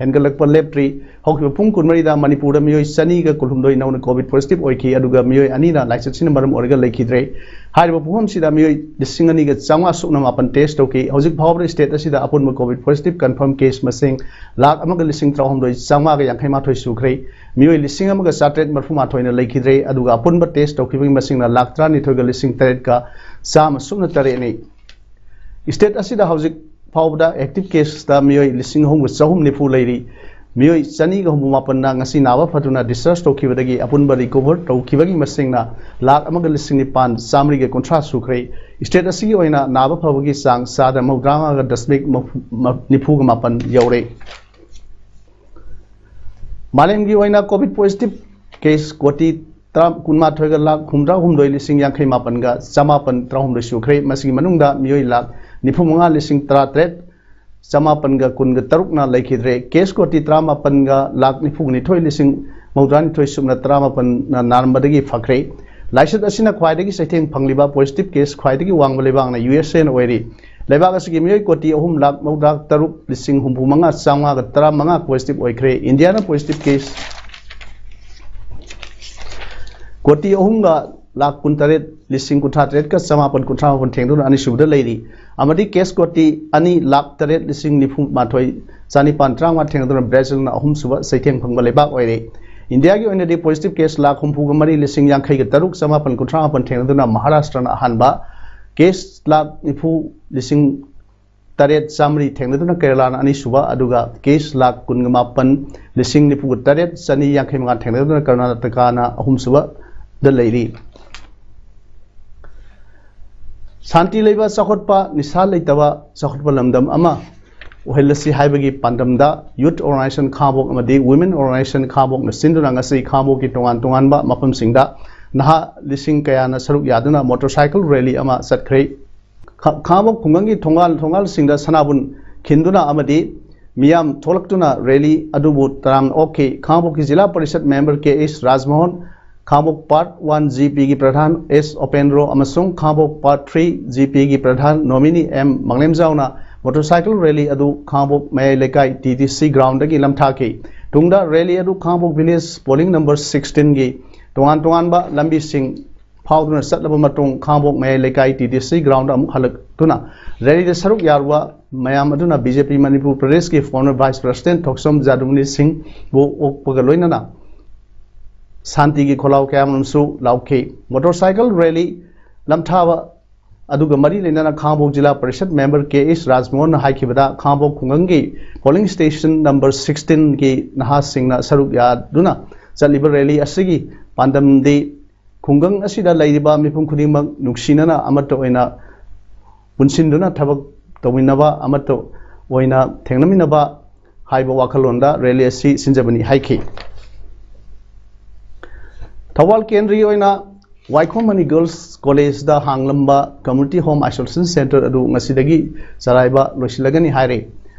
ꯍꯦꯟꯒꯠꯂꯛꯄ ꯂꯦꯞꯇ꯭ꯔꯤ꯫ ꯍꯧꯈꯤꯕ ꯄꯨꯡ ꯀꯨꯟꯃꯔꯤꯗ ꯃꯅꯤꯄꯨꯔꯗ ꯃꯤꯑꯣꯏ ꯆꯅꯤꯒ ꯀꯨꯟꯍꯨꯝꯗꯣꯏ ꯅꯧꯅ ꯀꯣꯚꯤꯗ ꯄꯣꯖꯤꯇꯤꯚ ꯑꯣꯏꯈꯤ, ꯑꯗꯨꯒ ꯃꯤꯑꯣꯏ ꯑꯅꯤꯅ ꯂꯥꯏꯆꯠꯁꯤꯅ ꯃꯔꯝ ꯑꯣꯏꯔꯒ ꯂꯩꯈꯤꯗ꯭ꯔꯦ꯫ ꯍꯥꯏꯔꯤꯕ ꯄꯨꯡꯐꯝꯁꯤꯗ ꯃꯤꯑꯣꯏ ꯂꯤꯁꯤꯡ ꯑꯅꯤꯒ ꯆꯥꯝꯃꯉꯥ ꯁꯨꯞꯅ ꯃꯥꯄꯟ ꯇꯦꯁ ꯇꯧꯈꯤ꯫ ꯍꯧꯖꯤꯛ ꯐꯥꯎꯕꯗ ꯁ꯭ꯇꯦꯠ ꯑꯁꯤꯗ ꯑꯄꯨꯟꯕ ꯀꯣꯚꯤꯗ ꯄꯣꯖꯤꯇꯤꯚ ꯀꯟꯐꯥꯔꯝ ꯀꯦꯁ ꯃꯁꯤꯡ ꯂꯥꯈ ꯑꯃꯒ ꯂꯤꯁꯤꯡ ꯇꯔꯥꯍꯨꯝꯗꯣꯏ ꯆꯥꯝꯃꯉꯥꯒ ꯌꯥꯡꯈꯩ ꯃꯥꯊꯣꯏ ꯁꯨꯈ꯭ꯔꯦ꯫ ꯃꯤꯑꯣꯏ ꯂꯤꯁꯤꯡ ꯑꯃꯒ ꯆꯥꯇ꯭ꯔꯦꯠ ꯃꯔꯤꯐꯨ ꯃꯥꯊꯣꯏꯅ ꯂꯩꯈꯤꯗ꯭ꯔꯦ, ꯑꯗꯨꯒ ꯑꯄꯨꯟꯕ ꯇꯦꯁ ꯇꯧꯈꯤꯕꯒꯤ ꯃꯁꯤꯡꯅ ꯂꯥꯈ ꯇꯔꯥꯅꯤꯊꯣꯏꯒ ꯂꯤꯁꯤꯡ ꯇꯔꯦꯠꯀ ꯆꯥꯝꯃ ꯁꯨꯞꯅ ꯇꯔꯦꯠꯅꯤ꯫ ꯁ꯭ꯇꯦꯠ ꯑꯁꯤꯗ ꯍꯧꯖꯤꯛ ꯐꯥꯎꯕꯗ ꯑꯦꯛꯇꯤꯚ ꯀꯦꯁꯇ ꯃꯤꯑꯣꯏ ꯂꯤꯁꯤꯡ ꯑꯍꯨꯝꯒ ꯆꯍꯨꯝ ꯅꯤꯐꯨ ꯂꯩꯔꯤ꯫ ꯃꯤꯑꯣꯏ ꯆꯅꯤꯒ ꯍꯨꯝꯐꯨ ꯃꯥꯄꯟꯅ ꯉꯁꯤ ꯅꯥꯕ ꯐꯗꯨꯅ ꯗꯤꯁꯆꯥꯔꯖ ꯇꯧꯈꯤꯕꯗꯒꯤ ꯑꯄꯨꯟꯕ ꯔꯤꯀꯣꯚꯔ ꯇꯧꯈꯤꯕꯒꯤ ꯃꯁꯤꯡꯅ ꯂꯥꯈ ꯑꯃꯒ ꯂꯤꯁꯤꯡ ꯅꯤꯄꯥꯟ ꯆꯥꯃꯔꯤꯒ ꯀꯨꯟꯊ꯭ꯔꯥ ꯁꯨꯈ꯭ꯔꯦ꯫ ꯁ꯭ꯇꯦꯠ ꯑꯁꯤꯒꯤ ꯑꯣꯏꯅ ꯅꯥꯕ ꯐꯕꯒꯤ ꯆꯥꯡ ꯆꯥꯗ ꯃꯧꯗ꯭ꯔꯥꯃꯉꯥꯒ ꯗꯁꯃꯤꯛ ꯃꯐꯨ- ꯃ- ꯅꯤꯐꯨꯒ ꯃꯥꯄꯟ ꯌꯧꯔꯦ꯫ ꯃꯥꯂꯦꯝꯒꯤ ꯑꯣꯏꯅ ꯀꯣꯚꯤꯗ ꯄꯣꯖꯤꯇꯤꯚ ꯀꯦꯁ ꯀꯣꯇꯤ ꯇꯔꯥ- ꯀꯨꯟꯃꯥꯊꯣꯏꯒ ꯂꯥꯈ ꯍꯨꯝꯗ꯭ꯔꯥ ꯍꯨꯝꯗꯣꯏ ꯂꯤꯁꯤꯡ ꯌꯥꯡꯈꯩ ꯃꯥꯄꯟꯒ ꯆꯃꯥꯄꯟ ꯇꯔꯥꯍꯨꯝꯗꯣꯏ ꯁꯨꯈ꯭ꯔꯦ꯫ ꯃꯁꯤꯒꯤ ꯃꯅꯨꯡꯗ ꯃꯤꯑꯣꯏ ꯂꯥꯈ ꯅꯤꯐꯨ ꯃꯉꯥ ꯂꯤꯁꯤꯡ ꯇꯔꯥ ꯇꯔꯦꯠ ꯆꯃꯥꯄꯟꯒ ꯀꯨꯟꯒ ꯇꯔꯨꯛꯅ ꯂꯩꯈꯤꯗ꯭ꯔꯦ꯫ ꯀꯦꯁ ꯀꯣꯇꯤ ꯇꯔꯥꯃꯥꯄꯟꯒ ꯂꯥꯈ ꯅꯤꯐꯨ ꯅꯤꯊꯣꯏ ꯂꯤꯁꯤꯡ ꯃꯧꯗ꯭ꯔꯥ ꯅꯤꯊꯣꯏ ꯁꯨꯞꯅ ꯇꯔꯥꯃꯥꯄꯟꯅ ꯅꯥꯔꯝꯕꯗꯒꯤ ꯐꯈ꯭ꯔꯦ꯫ ꯂꯥꯏꯆꯠ ꯑꯁꯤꯅ ꯈ꯭ꯋꯥꯏꯗꯒꯤ ꯆꯩꯊꯦꯡ ꯐꯪꯂꯤꯕ ꯄꯣꯖꯤꯇꯤꯚ ꯀꯦꯁ ꯈ꯭ꯋꯥꯏꯗꯒꯤ ꯋꯥꯡꯕ ꯂꯩꯕꯥꯛꯅ ꯌꯨ ꯑꯦꯁ ꯑꯦꯅ ꯑꯣꯏꯔꯤ꯫ ꯂꯩꯕꯥꯛ ꯑꯁꯤꯒꯤ ꯃꯤꯑꯣꯏ ꯀꯣꯇꯤ ꯑꯍꯨꯝ ꯂꯥꯈ ꯃꯧꯗ꯭ꯔꯥ ꯇꯔꯨꯛ ꯂꯤꯁꯤꯡ ꯍꯨꯝꯐꯨ ꯃꯉꯥ ꯆꯥꯝꯃꯉꯥꯒ ꯇꯔꯥ ꯃꯉꯥ ꯄꯣꯖꯤꯇꯤꯚ ꯑꯣꯏꯈ꯭ꯔꯦ꯫ ꯏꯟꯗꯤꯌꯥꯅ ꯄꯣꯖꯤꯇꯤꯚ ꯀꯦꯁ ꯀꯣꯇꯤ ꯑꯍꯨꯝꯒ ꯂꯥꯈ ꯀꯨꯟꯇꯔꯦꯠ ꯂꯤꯁꯤꯡ ꯀꯨꯟꯊ꯭ꯔꯥ ꯇꯔꯦꯠꯀ ꯆꯃꯥꯄꯟ ꯀꯨꯟꯊ꯭ꯔꯥ ꯃꯥꯄꯟ ꯊꯦꯡꯗꯨꯅ ꯑꯅꯤꯁꯨꯕꯗ ꯂꯩꯔꯤ꯫ ꯑꯃꯗꯤ ꯀꯦꯁ ꯀꯣꯇꯤ ꯑꯅꯤ ꯂꯥꯈ ꯇꯔꯦꯠ ꯂꯤꯁꯤꯡ ꯅꯤꯐꯨ ꯃꯥꯊꯣꯏ ꯆꯅꯤꯄꯥꯟ ꯇꯔꯥꯃꯉꯥ ꯊꯦꯡꯅꯗꯨꯅ ꯕ꯭ꯔꯥꯖꯤꯜꯅ ꯑꯍꯨꯝꯁꯨꯕ ꯆꯩꯊꯦꯡ ꯐꯪꯕ ꯂꯩꯕꯥꯛ ꯑꯣꯏꯔꯦ꯫ ꯏꯟꯗꯤꯌꯥꯒꯤ ꯑꯣꯏꯅꯗꯤ ꯄꯣꯖꯤꯇꯤꯚ ꯀꯦꯁ ꯂꯥꯈ ꯍꯨꯝꯐꯨꯒ ꯃꯔꯤ ꯂꯤꯁꯤꯡ ꯌꯥꯡꯈꯩꯒ ꯇꯔꯨꯛ ꯆꯃꯥꯄꯟ ꯀꯨꯟꯊ꯭ꯔꯥ ꯃꯥꯄꯟ ꯊꯦꯡꯅꯗꯨꯅ ꯃꯍꯥꯔꯥꯁꯇ꯭ꯔꯅ ꯑꯍꯥꯟꯕ, ꯀꯦꯁ ꯂꯥꯈ ꯅꯤꯐꯨ ꯂꯤꯁꯤꯡ ꯇꯔꯦꯠ ꯆꯥꯃꯔꯤ ꯊꯦꯡꯅꯗꯨꯅ ꯀꯦꯔꯂꯥꯅ ꯑꯅꯤꯁꯨꯕ, ꯑꯗꯨꯒ ꯀꯦꯁ ꯂꯥꯈ ꯀꯨꯟꯒ ꯃꯥꯄꯟ ꯂꯤꯁꯤꯡ ꯅꯤꯐꯨꯒ ꯇꯔꯦꯠ ꯆꯅꯤ ꯌꯥꯡꯈꯩ ꯃꯉꯥ ꯊꯦꯡꯅꯗꯨꯅ ꯀꯔꯅꯥꯇꯀꯥꯅ ꯑꯍꯨꯝꯁꯨꯕꯗ ꯂꯩꯔꯤ꯫ ꯁꯥꯟꯇꯤ ꯂꯩꯕ ꯆꯥꯎꯈꯠꯄ, ꯅꯤꯁꯥ ꯂꯩꯇꯕ ꯆꯥꯎꯈꯠꯄ ꯂꯝꯗꯝ ꯑꯃ ꯑꯣꯏꯍꯜꯂꯁꯤ ꯍꯥꯏꯕꯒꯤ ꯄꯥꯟꯗꯝꯗ ꯌꯨꯊ ꯑꯣꯔꯒꯅꯥꯏꯖꯦꯁꯟ ꯈꯥꯉꯕꯣꯛ ꯑꯃꯗꯤ ꯋꯨꯃꯦꯟ ꯑꯣꯔꯒꯅꯥꯏꯖꯦꯁꯟ ꯈꯥꯉꯕꯣꯛꯅ ꯁꯤꯟꯗꯨꯅ ꯉꯁꯤ ꯈꯥꯉꯕꯣꯛꯀꯤ ꯇꯣꯉꯥꯟ ꯇꯣꯉꯥꯟꯕ ꯃꯐꯝꯁꯤꯡꯗ ꯅꯍꯥ ꯂꯤꯁꯤꯡ ꯀꯌꯥꯅ ꯁꯔꯨꯛ ꯌꯥꯗꯨꯅ ꯃꯣꯇꯣꯔꯁꯥꯏꯀꯜ ꯔꯦꯂꯤ ꯑꯃ ꯆꯠꯈ꯭ꯔꯦ꯫ ꯈ- ꯈꯥꯉꯕꯣꯛ ꯈꯨꯡꯒꯪꯒꯤ ꯊꯣꯡꯒꯥꯜ ꯊꯣꯡꯒꯥꯜꯁꯤꯡꯗ ꯁꯅꯥꯕꯨꯟ ꯈꯤꯟꯗꯨꯅ ꯑꯃꯗꯤ ꯃꯤꯌꯥꯝ ꯊꯣꯛꯂꯛꯇꯨꯅ ꯔꯦꯂꯤ ꯑꯗꯨꯕꯨ ꯇꯔꯥꯝꯅ ꯑꯣꯛꯈꯤ꯫ ꯈꯥꯉꯕꯣꯛꯀꯤ ꯖꯤꯂꯥ ꯄꯔꯤꯁꯠ ꯃꯦꯝꯕꯔ ꯀꯦ ꯑꯦꯁ ꯔꯥꯖꯃꯣꯍꯟ, ꯈꯥꯉꯕꯣꯛ ꯄꯥꯔꯠ ꯋꯥꯟ ꯖꯤ ꯄꯤꯒꯤ ꯄ꯭ꯔꯙꯥꯟ ꯑꯦꯁ ꯑꯣꯄꯦꯟꯗ꯭ꯔꯣ ꯑꯃꯁꯨꯡ ꯈꯥꯉꯕꯣꯛ ꯄꯥꯔꯠ ꯊ꯭ꯔꯤ ꯖꯤ ꯄꯤꯒꯤ ꯄ꯭ꯔꯙꯥꯟ ꯅꯣꯃꯤꯅꯤ ꯑꯦꯝ ꯃꯪꯂꯦꯝꯖꯥꯎꯅ ꯃꯣꯇꯣꯔꯁꯥꯏꯀꯜ ꯔꯦꯂꯤ ꯑꯗꯨ ꯈꯥꯉꯕꯣꯛ ꯃꯌꯥꯏ ꯂꯩꯀꯥꯏ ꯇꯤ ꯗꯤ ꯁꯤ ꯒ꯭ꯔꯥꯎꯟꯗꯒꯤ ꯂꯝꯊꯥꯈꯤ꯫ ꯇꯨꯡꯗ ꯔꯦꯂꯤ ꯑꯗꯨ ꯈꯥꯉꯕꯣꯛ ꯚꯤꯂꯦꯖ ꯄꯣꯂꯤꯡ ꯅꯝꯕꯔ ꯁꯤꯛꯁꯇꯤꯟꯒꯤ ꯇꯣꯉꯥꯟ ꯇꯣꯉꯥꯟꯕ ꯂꯝꯕꯤꯁꯤꯡ ꯐꯥꯎꯗꯨꯅ ꯆꯠꯂꯕ ꯃꯇꯨꯡ ꯈꯥꯉꯕꯣꯛ ꯃꯌꯥꯏ ꯂꯩꯀꯥꯏ ꯇꯤ ꯗꯤ ꯁꯤ ꯒ꯭ꯔꯥꯎꯟꯗ ꯑꯃꯨꯛ ꯍꯜꯂꯛꯇꯨꯅ ꯔꯦꯂꯤꯗ ꯁꯔꯨꯛ ꯌꯥꯔꯨꯕ ꯃꯌꯥꯝ ꯑꯗꯨꯅ ꯕꯤ ꯖꯦ ꯄꯤ ꯃꯅꯤꯄꯨꯔ ꯄ꯭ꯔꯗꯦꯁꯀꯤ ꯐꯣꯔꯃꯔ ꯚꯥꯏꯁ ꯄ꯭ꯔꯁꯤꯗꯦꯟꯠ ꯊꯣꯛꯆꯣꯝ ꯖꯥꯗꯨꯃꯅꯤ ꯁꯤꯡꯕꯨ ꯑꯣꯛꯄꯒ ꯂꯣꯏꯅꯅ ꯁꯥꯟꯇꯤꯒꯤ ꯈꯣꯜꯂꯥꯎ ꯀꯌꯥꯃꯔꯨꯝꯁꯨ ꯂꯥꯎꯈꯤ꯫ ꯃꯣꯇꯣꯔꯁꯥꯏꯀꯜ ꯔꯦꯂꯤ ꯂꯝꯊꯥꯕ ꯑꯗꯨꯒ ꯃꯔꯤ ꯂꯩꯅꯅ ꯈꯥꯡꯉꯕꯣꯛ ꯖꯤꯂꯥ ꯄꯔꯤꯁꯠ ꯃꯦꯝꯕꯔ ꯀꯦ ꯑꯦꯁ ꯔꯥꯖꯃꯣꯍꯟꯅ ꯍꯥꯏꯈꯤꯕꯗ, ꯈꯥꯡꯉꯕꯣꯛ ꯈꯨꯡꯒꯪꯒꯤ ꯄꯣꯂꯤꯡ ꯁ꯭ꯇꯦꯁꯟ ꯅꯝꯕꯔ ꯁꯤꯛꯁꯇꯤꯟꯒꯤ ꯅꯍꯥꯁꯤꯡꯅ ꯁꯔꯨꯛ ꯌꯥꯗꯨꯅ ꯆꯠꯂꯤꯕ ꯔꯦꯂꯤ ꯑꯁꯤꯒꯤ ꯄꯥꯟꯗꯝꯗꯤ ꯈꯨꯡꯒꯪ ꯑꯁꯤꯗ ꯂꯩꯔꯤꯕ ꯃꯤꯄꯨꯝ ꯈꯨꯗꯤꯡꯃꯛ ꯅꯨꯡꯁꯤꯅꯅ ꯑꯃꯠꯇ ꯑꯣꯏꯅ ꯄꯨꯟꯁꯤꯟꯗꯨꯅ ꯊꯕꯛ ꯇꯧꯃꯤꯟꯅꯕ, ꯑꯃꯠꯇ ꯑꯣꯏꯅ ꯊꯦꯡꯅꯃꯤꯟꯅꯕ ꯍꯥꯏꯕ ꯋꯥꯈꯜꯂꯣꯟꯗ ꯔꯦꯂꯤ ꯑꯁꯤ ꯁꯤꯟꯖꯕꯅꯤ ꯍꯥꯏꯈꯤ꯫ ꯊꯧꯕꯥꯜ ꯀꯦꯟꯗ꯭ꯔꯒꯤ ꯑꯣꯏꯅ ꯋꯥꯏꯈꯣꯝ ꯃꯅꯤ ꯒꯔꯜꯁ ꯀꯣꯂꯦꯖꯗ ꯍꯥꯡꯂꯝꯕ ꯀꯝꯃ꯭ꯌꯨꯅꯤꯇꯤ ꯍꯣꯝ ꯑꯥꯏꯁꯣꯂꯦꯁꯟ ꯁꯦꯟꯇꯔ ꯑꯗꯨ ꯉꯁꯤꯗꯒꯤ ꯆꯂꯥꯏꯕ ꯂꯣꯏꯁꯤꯜꯂꯒꯅꯤ ꯍꯥꯏꯔꯦ꯫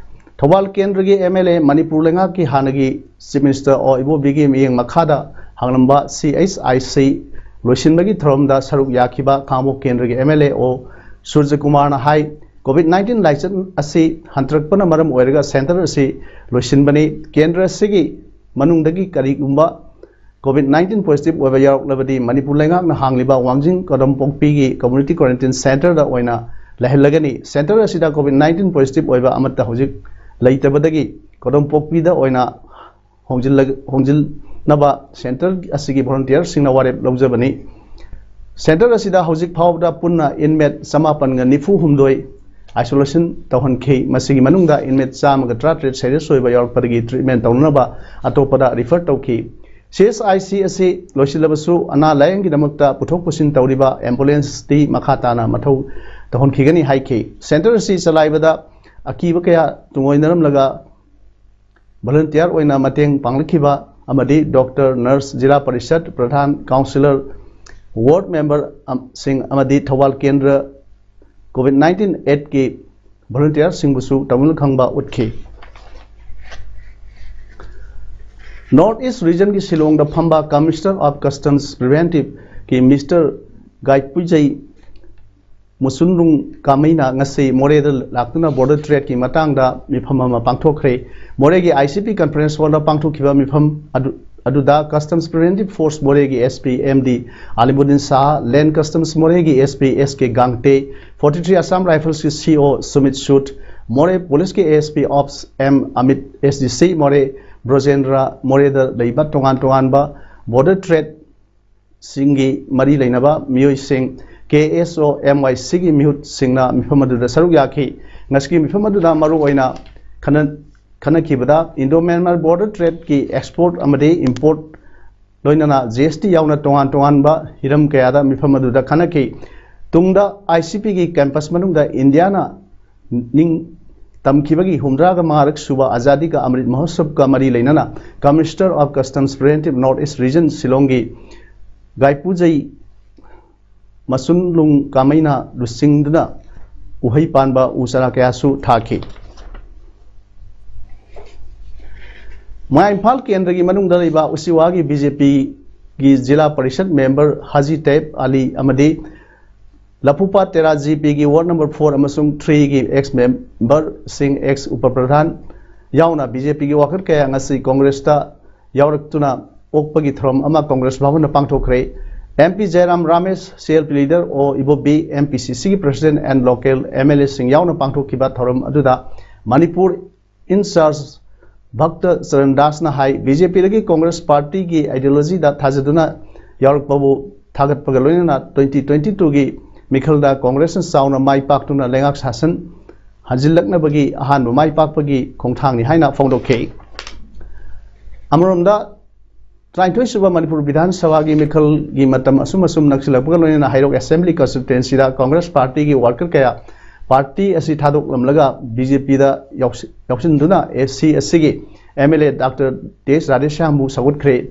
ꯊꯧꯕꯥꯜ ꯀꯦꯟꯗ꯭ꯔꯒꯤ ꯑꯦꯝ ꯑꯦꯜ ꯑꯦ, ꯃꯅꯤꯄꯨꯔ ꯂꯩꯉꯥꯛꯀꯤ ꯍꯥꯟꯅꯒꯤ ꯆꯤꯐ ꯃꯤꯅꯤꯁꯇꯔ ꯑꯣ ꯏꯕꯣꯕꯤꯒꯤ ꯃꯤꯠꯌꯦꯡ ꯃꯈꯥꯗ ꯍꯥꯡꯂꯝꯕ ꯁꯤ ꯑꯩꯆ ꯑꯥꯏ ꯁꯤ ꯂꯣꯏꯁꯤꯟꯕꯒꯤ ꯊꯧꯔꯝꯗ ꯁꯔꯨꯛ ꯌꯥꯈꯤꯕ ꯈꯥꯡꯉꯕꯣꯛ ꯀꯦꯟꯗ꯭ꯔꯒꯤ ꯑꯦꯝ ꯑꯦꯜ ꯑꯦ ꯑꯣ ꯁꯨꯔꯖꯀꯨꯃꯥꯔꯅ ꯍꯥꯏ, ꯀꯣꯚꯤꯗ ꯅꯥꯏꯟꯇꯤꯟ ꯂꯥꯏꯆꯠ ꯑꯁꯤ ꯍꯟꯊꯔꯛꯄꯅ ꯃꯔꯝ ꯑꯣꯏꯔꯒ ꯁꯦꯟꯇꯔ ꯑꯁꯤ ꯂꯣꯏꯁꯤꯟꯕꯅꯤ꯫ ꯀꯦꯟꯗ꯭ꯔ ꯑꯁꯤꯒꯤ ꯃꯅꯨꯡꯗꯒꯤ ꯀꯔꯤꯒꯨꯝꯕ ꯀꯣꯚꯤꯗ ꯅꯥꯏꯟꯇꯤꯟ ꯄꯣꯖꯤꯇꯤꯚ ꯑꯣꯏꯕ ꯌꯥꯎꯔꯛꯂꯕꯗꯤ ꯃꯅꯤꯄꯨꯔ ꯂꯩꯉꯥꯛꯅ ꯍꯥꯡꯂꯤꯕ ꯋꯥꯡꯖꯤꯡ ꯀꯗꯣꯝꯄꯣꯛꯄꯤꯒꯤ ꯀꯝꯃ꯭ꯌꯨꯅꯤꯇꯤ ꯀ꯭ꯋꯥꯔꯦꯟꯇꯤꯟ ꯁꯦꯟꯇꯔꯗ ꯑꯣꯏꯅ ꯂꯩꯍꯜꯂꯒꯅꯤ꯫ ꯁꯦꯟꯇꯔ ꯑꯁꯤꯗ ꯀꯣꯚꯤꯗ ꯅꯥꯏꯟꯇꯤꯟ ꯄꯣꯖꯤꯇꯤꯚ ꯑꯣꯏꯕ ꯑꯃꯠꯇ ꯍꯧꯖꯤꯛ ꯂꯩꯇꯕꯗꯒꯤ ꯀꯗꯣꯝꯄꯣꯛꯄꯤꯗ ꯑꯣꯏꯅ ꯍꯣꯡꯖꯤꯜꯂ-, ꯍꯣꯡꯖꯤꯟꯅꯕ ꯁꯦꯟꯇꯔ ꯑꯁꯤꯒꯤ ꯚꯣꯂꯨꯟꯇꯤꯌꯔꯁꯤꯡꯅ ꯋꯥꯔꯦꯞ ꯂꯧꯖꯕꯅꯤ꯫ ꯁꯦꯟꯇꯔ ꯑꯁꯤꯗ ꯍꯧꯖꯤꯛ ꯐꯥꯎꯕꯗ ꯄꯨꯟꯅ ꯏꯟꯃꯦꯠ ꯆꯃꯥꯄꯟꯒ ꯅꯤꯐꯨ ꯍꯨꯝꯗꯣꯏ ꯑꯥꯏꯁꯣꯂꯦꯁꯟ ꯇꯧꯍꯟꯈꯤ꯫ ꯃꯁꯤꯒꯤ ꯃꯅꯨꯡꯗ ꯏꯟꯃꯦꯠ ꯆꯥꯝꯃꯒ ꯇꯔꯥꯇꯔꯦꯠ ꯁꯦꯔꯤꯌꯁ ꯑꯣꯏꯕ ꯌꯥꯎꯔꯛꯄꯗꯒꯤ ꯇ꯭ꯔꯤꯠꯃꯦꯟ ꯇꯧꯅꯅꯕ ꯑꯇꯣꯞꯄꯗ ꯔꯤꯐꯔ ꯇꯧꯈꯤ꯫ ꯁꯤ ꯑꯩꯆ ꯑꯥꯏ ꯁꯤ ꯑꯁꯤ ꯂꯣꯏꯁꯤꯜꯂꯕꯁꯨ ꯑꯅꯥ ꯂꯥꯌꯦꯡꯒꯤꯗꯃꯛꯇ ꯄꯨꯊꯣꯛ ꯄꯨꯁꯤꯟ ꯇꯧꯔꯤꯕ ꯑꯦꯝꯕꯨꯂꯦꯟꯁꯇꯤ ꯃꯈꯥ ꯇꯥꯅ ꯃꯊꯧ ꯇꯧꯍꯟꯈꯤꯒꯅꯤ ꯍꯥꯏꯈꯤ꯫ ꯁꯦꯟꯇꯔ ꯑꯁꯤ ꯆꯂꯥꯏꯕꯗ ꯑꯀꯤꯕ ꯀꯌꯥ ꯇꯨꯡꯑꯣꯏꯅꯔꯝꯂꯒ ꯚꯣꯂꯨꯟꯇꯤꯌꯔ ꯑꯣꯏꯅ ꯃꯇꯦꯡ ꯄꯥꯡꯂꯛꯈꯤꯕ ꯑꯃꯗꯤ ꯗꯣꯛꯇꯔ, ꯅꯔꯁ, ꯖꯤꯂꯥ ꯄꯔꯤꯁꯠ ꯄ꯭ꯔꯙꯥꯟ, ꯀꯥꯎꯟꯁꯤꯂꯔ, ꯋꯥꯔꯗ ꯃꯦꯝꯕꯔ ꯑꯝ-, ꯁꯤꯡ ꯑꯃꯗꯤ ꯊꯧꯕꯥꯜ ꯀꯦꯟꯗ꯭ꯔ ꯀꯣꯚꯤꯗ ꯅꯥꯏꯟꯇꯤꯟ ꯑꯦꯗꯀꯤ ꯚꯣꯂꯨꯟꯇꯤꯌꯔꯁꯤꯡꯕꯨꯁꯨ ꯇꯧꯅꯤꯡ ꯈꯪꯕ ꯎꯠꯈꯤ꯫ ꯅꯣꯔꯠ ꯏꯁ ꯔꯤꯖꯟꯒꯤ ꯁꯤꯂꯣꯡꯗ ꯐꯝꯕ ꯀꯃꯤꯁꯅꯔ ꯑꯣꯐ ꯀꯁꯇꯝꯁ ꯄ꯭ꯔꯤꯚꯦꯟꯇꯤꯚꯀꯤ ꯃꯤꯁꯇꯔ ꯒꯥꯏꯄꯨꯏꯖꯩ ꯃꯨꯁꯨꯟꯔꯨꯡ ꯀꯥꯃꯩꯅ ꯉꯁꯤ ꯃꯣꯔꯦꯗ ꯂꯥꯛꯇꯨꯅ ꯕꯣꯔꯗꯔ ꯇ꯭ꯔꯦꯗꯀꯤ ꯃꯇꯥꯡꯗ ꯃꯤꯐꯝ ꯑꯃ ꯄꯥꯡꯊꯣꯛꯈ꯭ꯔꯦ꯫ ꯃꯣꯔꯦꯒꯤ ꯑꯥꯏ ꯁꯤ ꯄꯤ ꯀꯟꯐꯔꯦꯟꯁ ꯍꯣꯜꯗ ꯄꯥꯡꯊꯣꯛꯈꯤꯕ ꯃꯤꯐꯝ ꯑꯗꯨ, ꯑꯗꯨꯗ ꯀꯁꯇꯝꯁ ꯄ꯭ꯔꯤꯚꯦꯟꯇꯤꯚ ꯐꯣꯔꯁ ꯃꯣꯔꯦꯒꯤ S P M D ꯑꯥꯂꯤꯃꯨꯗꯤꯟ Shah, ꯂꯦꯟ ꯀꯁꯇꯝꯁ ꯃꯣꯔꯦꯒꯤ ꯑꯦꯁ ꯄꯤ ꯑꯦꯁ ꯀꯦ ꯒꯥꯡꯇꯦ, ꯐꯣꯔꯇꯤ ꯊ꯭ꯔꯤ ꯑꯁꯥꯝ ꯔꯥꯏꯐꯜꯁꯀꯤ ꯁꯤ ꯑꯣ ꯁꯨꯃꯤꯠ ꯁꯨꯠ, ꯃꯣꯔꯦ ꯄꯨꯂꯤꯁꯀꯤ A S P ꯑꯣꯞꯁ M Amit, S D ꯁꯤ ꯃꯣꯔꯦ ꯕ꯭ꯔꯣꯖꯦꯟꯗ꯭ꯔ, ꯃꯣꯔꯦꯗ ꯂꯩꯕ ꯇꯣꯉꯥꯟ ꯇꯣꯉꯥꯟꯕ ꯕꯣꯔꯗꯔ ꯇ꯭ꯔꯦꯗ ꯁꯤꯡꯒꯤ ꯃꯔꯤ ꯂꯩꯅꯕ ꯃꯤꯑꯣꯏꯁꯤꯡ, ꯀꯦ ꯑꯦꯁ ꯑꯣ ꯑꯦꯝ ꯋꯥꯏ ꯁꯤꯒꯤ ꯃꯤꯍꯨꯠꯁꯤꯡꯅ ꯃꯤꯐꯝ ꯑꯗꯨꯗ ꯁꯔꯨꯛ ꯌꯥꯈꯤ꯫ ꯉꯁꯤꯒꯤ ꯃꯤꯐꯝ ꯑꯗꯨꯗ ꯃꯔꯨꯑꯣꯏꯅ ꯈꯟꯅ-, ꯈꯟꯅꯈꯤꯕꯗ Indo Myanmar border trade ꯀꯤ export ꯑꯃꯗꯤ import ꯂꯣꯏꯅꯅ G S T ꯌꯥꯎꯅ ꯇꯣꯉꯥꯟ ꯇꯣꯉꯥꯟꯕ ꯍꯤꯔꯝ ꯀꯌꯥꯗ ꯃꯤꯐꯝ ꯑꯗꯨꯗ ꯈꯟꯅꯈꯤ꯫ ꯇꯨꯡꯗ I C P ꯒꯤ campus ꯃꯅꯨꯡꯗ ꯏꯟꯗꯤꯌꯥꯅ ꯅꯤꯡ ꯇꯝꯈꯤꯕꯒꯤ ꯍꯨꯝꯗ꯭ꯔꯥꯒ ꯃꯉꯥꯔꯛ ꯁꯨꯕ ꯑꯖꯥꯗꯤ ꯀꯥ ꯑꯃ꯭ꯔꯤꯠ ꯃꯍꯣꯠꯁꯕꯀ ꯃꯔꯤ ꯂꯩꯅꯅ Commissioner of Customs Preventive North East Region ꯁꯤꯂꯣꯡꯒꯤ ꯒꯥꯏꯄꯨꯖꯩ ꯃꯁꯨꯟꯂꯨꯡ ꯀꯥꯃꯩꯅ ꯂꯨꯆꯤꯡꯗꯨꯅ ꯎꯍꯩ ꯄꯥꯟꯕ ꯎ ꯆꯥꯔꯥ ꯀꯌꯥꯁꯨ ꯊꯥꯈꯤ꯫ ꯃꯌꯥꯏ ꯏꯝꯐꯥꯜ ꯀꯦꯟꯗ꯭ꯔꯒꯤ ꯃꯅꯨꯡꯗ ꯂꯩꯕ ꯎꯆꯤꯋꯥꯒꯤ B J P ꯒꯤ ꯖꯤꯂꯥ ꯄꯔꯤꯁꯠ member ꯍꯥꯖꯤ ꯇꯦꯕ ꯑꯂꯤ ꯑꯃꯗꯤ ꯂꯐꯨꯄꯥꯠ ꯇꯦꯔꯥ G P ꯒꯤ ward number four ꯑꯃꯁꯨꯡ three ꯒꯤ ex member ꯁꯤꯡ, ex ꯎꯄ ꯄ꯭ꯔꯙꯥꯟ ꯌꯥꯎꯅ B J P ꯒꯤ worker ꯀꯌꯥ ꯉꯁꯤ ꯀꯣꯡꯒ꯭ꯔꯦꯁꯇ ꯌꯥꯎꯔꯛꯇꯨꯅ ꯑꯣꯛꯄꯒꯤ ꯊꯧꯔꯝ ꯑꯃ Congress ꯚꯕꯟꯗ ꯄꯥꯡꯊꯣꯛꯈ꯭ꯔꯦ꯫ M P ꯖꯌꯔꯥꯝ Ramesh, C L P leader ꯑꯣ ꯏꯕꯣꯕꯤ, M P C C ꯒꯤ president and local M L A ꯁꯤꯡ ꯌꯥꯎꯅ ꯄꯥꯡꯊꯣꯛꯈꯤꯕ ꯊꯧꯔꯝ ꯑꯗꯨꯗ Manipur in charge ꯚꯛꯇ Charan ꯗꯥꯁꯅ high, B J P ꯗꯒꯤ ꯀꯣꯡꯒ꯭ꯔꯦꯁ ꯄꯥꯔꯇꯤꯒꯤ ideology ꯗ ꯊꯥꯖꯗꯨꯅ ꯌꯥꯎꯔꯛꯄꯕꯨ ꯊꯥꯒꯠꯄꯒ ꯂꯣꯏꯅꯅ twenty twenty-two ꯒꯤ ꯃꯤꯈꯜꯗ ꯀꯣꯡꯒ꯭ꯔꯦꯁꯅ ꯆꯥꯎꯅ ꯃꯥꯏ ꯄꯥꯛꯇꯨꯅ ꯂꯩꯉꯥꯛ ꯁꯥꯁꯟ ꯍꯟꯖꯤꯜꯂꯛꯅꯕꯒꯤ ꯑꯍꯥꯟꯕ ꯃꯥꯏ ꯄꯥꯛꯄꯒꯤ ꯈꯣꯡꯊꯥꯡꯅꯤ ꯍꯥꯏꯅ ꯐꯣꯡꯗꯣꯛꯈꯤ꯫ ꯑꯃꯔꯣꯝꯗ, ꯇꯔꯥꯅꯤꯊꯣꯏ ꯁꯨꯕ ꯃꯅꯤꯄꯨꯔ ꯕꯤꯙꯥꯟ ꯁꯚꯥꯒꯤ ꯃꯤꯈꯜꯒꯤ ꯃꯇꯝ ꯑꯁꯨꯝ ꯑꯁꯨꯝ ꯅꯛꯁꯤꯜꯂꯛꯄꯒ ꯂꯣꯏꯅꯅ ꯍꯩꯔꯣꯛ assembly constituency ꯗ ꯀꯣꯡꯒ꯭ꯔꯦꯁ ꯄꯥꯔꯇꯤꯒꯤ worker ꯀꯌꯥ ꯄꯥꯔꯇꯤ ꯑꯁꯤ ꯊꯥꯗꯣꯛꯂꯝꯂꯒ BJ P the ꯌꯥꯎꯁꯤ-, ꯌꯥꯎꯁꯤꯟꯗꯨꯅ A C ꯑꯁꯤꯒꯤ M L A Doctor T H ꯔꯥꯙꯦꯁ꯭ꯌꯥꯝꯕꯨ ꯁꯧꯒꯠꯈ꯭ꯔꯦ꯫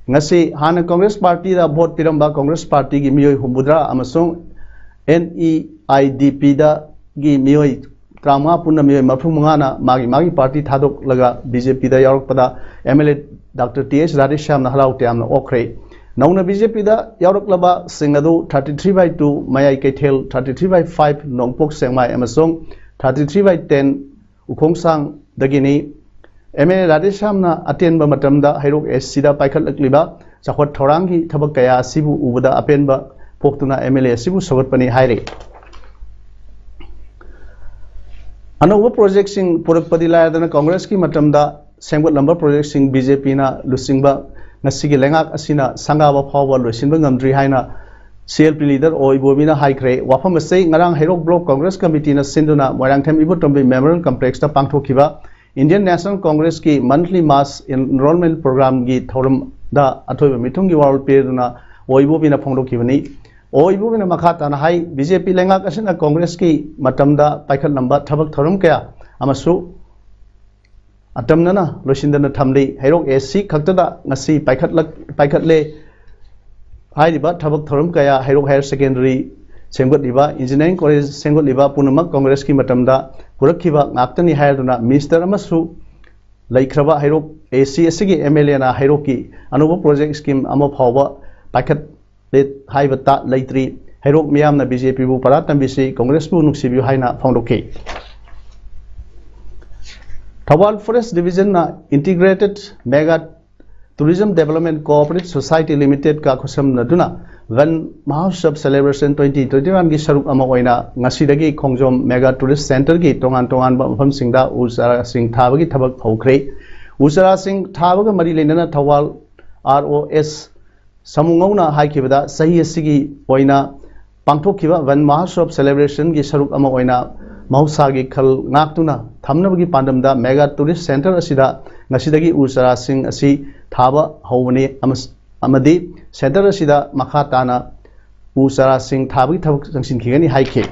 ꯉꯁꯤ ꯍꯥꯟꯅ ꯀꯣꯡꯒ꯭ꯔꯦꯁ ꯄꯥꯔꯇꯤꯗ ꯚꯣꯠ ꯄꯤꯔꯝꯕ ꯀꯣꯡꯒ꯭ꯔꯦꯁ ꯄꯥꯔꯇꯤꯒꯤ ꯃꯤꯑꯣꯏ ꯍꯨꯝꯐꯨꯇꯔꯥ ꯑꯃꯁꯨꯡ N E I D P ꯗꯒꯤ ꯃꯤꯑꯣꯏ ꯇꯔꯥꯃꯉꯥ ꯄꯨꯟꯅ ꯃꯤꯑꯣꯏ ꯃꯔꯤꯐꯨ ꯃꯉꯥꯅ ꯃꯥꯒꯤ ꯃꯥꯒꯤ ꯄꯥꯔꯇꯤ ꯊꯥꯗꯣꯛꯂꯒ B J P ꯗ ꯌꯥꯎꯔꯛꯄꯗ M L A Doctor T H ꯔꯥꯙꯦꯁ꯭ꯌꯥꯝꯅ ꯍꯔꯥꯎ ꯇꯌꯥꯝꯅ ꯑꯣꯛꯈ꯭ꯔꯦ꯫ ꯅꯧꯅ B J P ꯗ ꯌꯥꯎꯔꯛꯂꯕꯁꯤꯡ ꯑꯗꯨ thirty three by two ꯃꯌꯥꯏ ꯀꯩꯊꯦꯜ, thirty three by five ꯅꯣꯡꯄꯣꯛ ꯁꯦꯛꯃꯥꯏ ꯑꯃꯁꯨꯡ thirty three by ten ꯎꯈꯣꯡꯁꯥꯡꯗꯒꯤꯅꯤ꯫ M L A ꯔꯥꯙꯦꯁ꯭ꯌꯥꯝꯅ ꯑꯇꯦꯟꯕ ꯃꯇꯝꯗ ꯍꯩꯔꯣꯛ A C ꯗ ꯄꯥꯏꯈꯠꯂꯛꯂꯤꯕ ꯆꯥꯎꯈꯠ ꯊꯧꯔꯥꯡꯒꯤ ꯊꯕꯛ ꯀꯌꯥ ꯑꯁꯤꯕꯨ ꯎꯕꯗ ꯑꯄꯦꯟꯕ ꯄꯣꯛꯇꯨꯅ M L A ꯑꯁꯤꯕꯨ ꯁꯧꯒꯠꯄꯅꯤ ꯍꯥꯏꯔꯤ꯫ ꯑꯅꯧꯕ project ꯁꯤꯡ ꯄꯨꯔꯛꯄꯗꯤ ꯂꯥꯏꯔꯗꯅ ꯀꯣꯡꯒ꯭ꯔꯦꯁꯀꯤ ꯃꯇꯝꯗ ꯁꯦꯝꯒꯠꯂꯝꯕ project ꯁꯤꯡ B J P ꯅ ꯂꯨꯆꯤꯡꯕ ꯉꯁꯤꯒꯤ ꯂꯩꯉꯥꯛ ꯑꯁꯤꯅ ꯁꯪꯒꯥꯕ ꯐꯥꯎꯕ ꯂꯣꯏꯁꯤꯟꯕ ꯉꯝꯗ꯭ꯔꯤ ꯍꯥꯏꯅ C L P leader ꯑꯣ ꯏꯕꯣꯕꯤꯅ ꯍꯥꯏꯈ꯭ꯔꯦ꯫ ꯋꯥꯐꯝ ꯑꯁꯤ ꯉꯔꯥꯡ ꯍꯩꯔꯣꯛ Block Congress Committeeꯅ ꯁꯤꯟꯗꯨꯅ ꯃꯣꯏꯔꯥꯡꯊꯦꯝ ꯏꯕꯣꯇꯣꯝꯕꯤ Memorial Complexꯇ ꯄꯥꯡꯊꯣꯛꯈꯤꯕ Indian National Congressꯀꯤ monthly mass enrollment programꯒꯤ ꯊꯧꯔꯝꯗ ꯑꯊꯣꯏꯕ ꯃꯤꯊꯨꯡꯒꯤ ꯋꯥꯔꯣꯜ ꯄꯤꯔꯗꯨꯅ ꯑꯣ ꯏꯕꯣꯕꯤꯅ ꯐꯣꯡꯗꯣꯛꯈꯤꯕꯅꯤ꯫ ꯑꯣ ꯏꯕꯣꯕꯤꯅ ꯃꯈꯥ ꯇꯥꯅ ꯍꯥꯏ, B J P ꯂꯩꯉꯥꯛ ꯑꯁꯤꯅ Congressꯀꯤ ꯃꯇꯝꯗ ꯄꯥꯏꯈꯠꯂꯝꯕ ꯊꯕꯛ ꯊꯧꯔꯝ ꯀꯌꯥ ꯑꯃꯁꯨ ꯑꯇꯝꯅꯅ ꯂꯣꯏꯁꯤꯟꯗꯅ ꯊꯝꯂꯤ꯫ ꯍꯩꯔꯣꯛ A C ꯈꯛꯇꯗ ꯉꯁꯤ ꯄꯥꯏꯈꯠꯂꯛ-, ꯄꯥꯏꯈꯠꯂꯦ꯫ ꯍꯥꯏꯔꯤꯕ ꯊꯕꯛ ꯊꯧꯔꯝ ꯀꯌꯥ, ꯍꯩꯔꯣꯛ Higher Secondary ꯁꯦꯝꯒꯠꯂꯤꯕ, Engineering College ꯁꯦꯝꯒꯠꯂꯤꯕ ꯄꯨꯝꯅꯃꯛ Congressꯀꯤ ꯃꯇꯝꯗ ꯄꯨꯔꯛꯈꯤꯕ ꯉꯥꯛꯇꯅꯤ ꯍꯥꯏꯗꯨꯅ Minister ꯑꯃꯁꯨ ꯂꯩꯈ꯭ꯔꯕ ꯍꯩꯔꯣꯛ A C ꯑꯁꯤꯒꯤ M L Aꯅ ꯍꯩꯔꯣꯛꯀꯤ ꯑꯅꯧꯕ project scheme ꯑꯃ ꯐꯥꯎꯕ ꯄꯥꯏꯈꯠ ꯂꯦ ꯍꯥꯏꯕ ꯇꯥ ꯂꯩꯇ꯭ꯔꯤ꯫ ꯍꯩꯔꯣꯛ ꯃꯤꯌꯥꯝꯅ B J Pꯕꯨ ꯄꯔꯥ ꯇꯝꯕꯤꯁꯤ, Congressꯄꯨ ꯅꯨꯡꯁꯤꯕꯤꯌꯨ ꯍꯥꯏꯅ ꯐꯣꯡꯗꯣꯛꯈꯤ꯫ Thoubal Forest Divisionꯅ Integrated Mega Tourism Development Cooperative Society Limitedꯀ ꯈꯨꯠꯁꯝꯅꯗꯨꯅ Van Mahotsav Celebration twenty twenty-oneꯒꯤ ꯁꯔꯨꯛ ꯑꯃ ꯑꯣꯏꯅ ꯉꯁꯤꯗꯒꯤ ꯈꯣꯡꯖꯣꯝ Mega Tourist Centreꯒꯤ ꯇꯣꯉꯥꯟ ꯇꯣꯉꯥꯟꯕ ꯃꯐꯝꯁꯤꯡꯗ ꯎ ꯆꯥꯔꯥꯁꯤꯡ ꯊꯥꯕꯒꯤ ꯊꯕꯛ ꯍꯧꯈ꯭ꯔꯦ꯫ ꯎ ꯆꯥꯔꯥꯁꯤꯡ ꯊꯥꯕꯒ ꯃꯔꯤ ꯂꯩꯅꯅ ꯊꯧꯕꯥꯜ R O S ꯁꯃꯨꯉꯧꯅ ꯍꯥꯏꯈꯤꯕꯗ, ꯆꯍꯤ ꯑꯁꯤꯒꯤ ꯑꯣꯏꯅ ꯄꯥꯡꯊꯣꯛꯈꯤꯕ Van Mahotsav Celebrationꯒꯤ ꯁꯔꯨꯛ ꯑꯃ ꯑꯣꯏꯅ ꯃꯍꯧꯁꯥꯒꯤ ꯈꯜ ꯉꯥꯛꯇꯨꯅ ꯊꯝꯅꯕꯒꯤ ꯄꯥꯟꯗꯝꯗ Mega Tourist Centre ꯑꯁꯤꯗ ꯉꯁꯤꯗꯒꯤ ꯎ ꯆꯥꯔꯥꯁꯤꯡ ꯑꯁꯤ ꯊꯥꯕ ꯍꯧꯕꯅꯤ ꯑꯃꯁ-, ꯑꯃꯗꯤ centre ꯑꯁꯤꯗ ꯃꯈꯥ ꯇꯥꯅ ꯎ ꯆꯥꯔꯥꯁꯤꯡ ꯊꯥꯕꯒꯤ ꯊꯕꯛ ꯆꯪꯁꯤꯟꯈꯤꯒꯅꯤ ꯍꯥꯏꯈꯤ꯫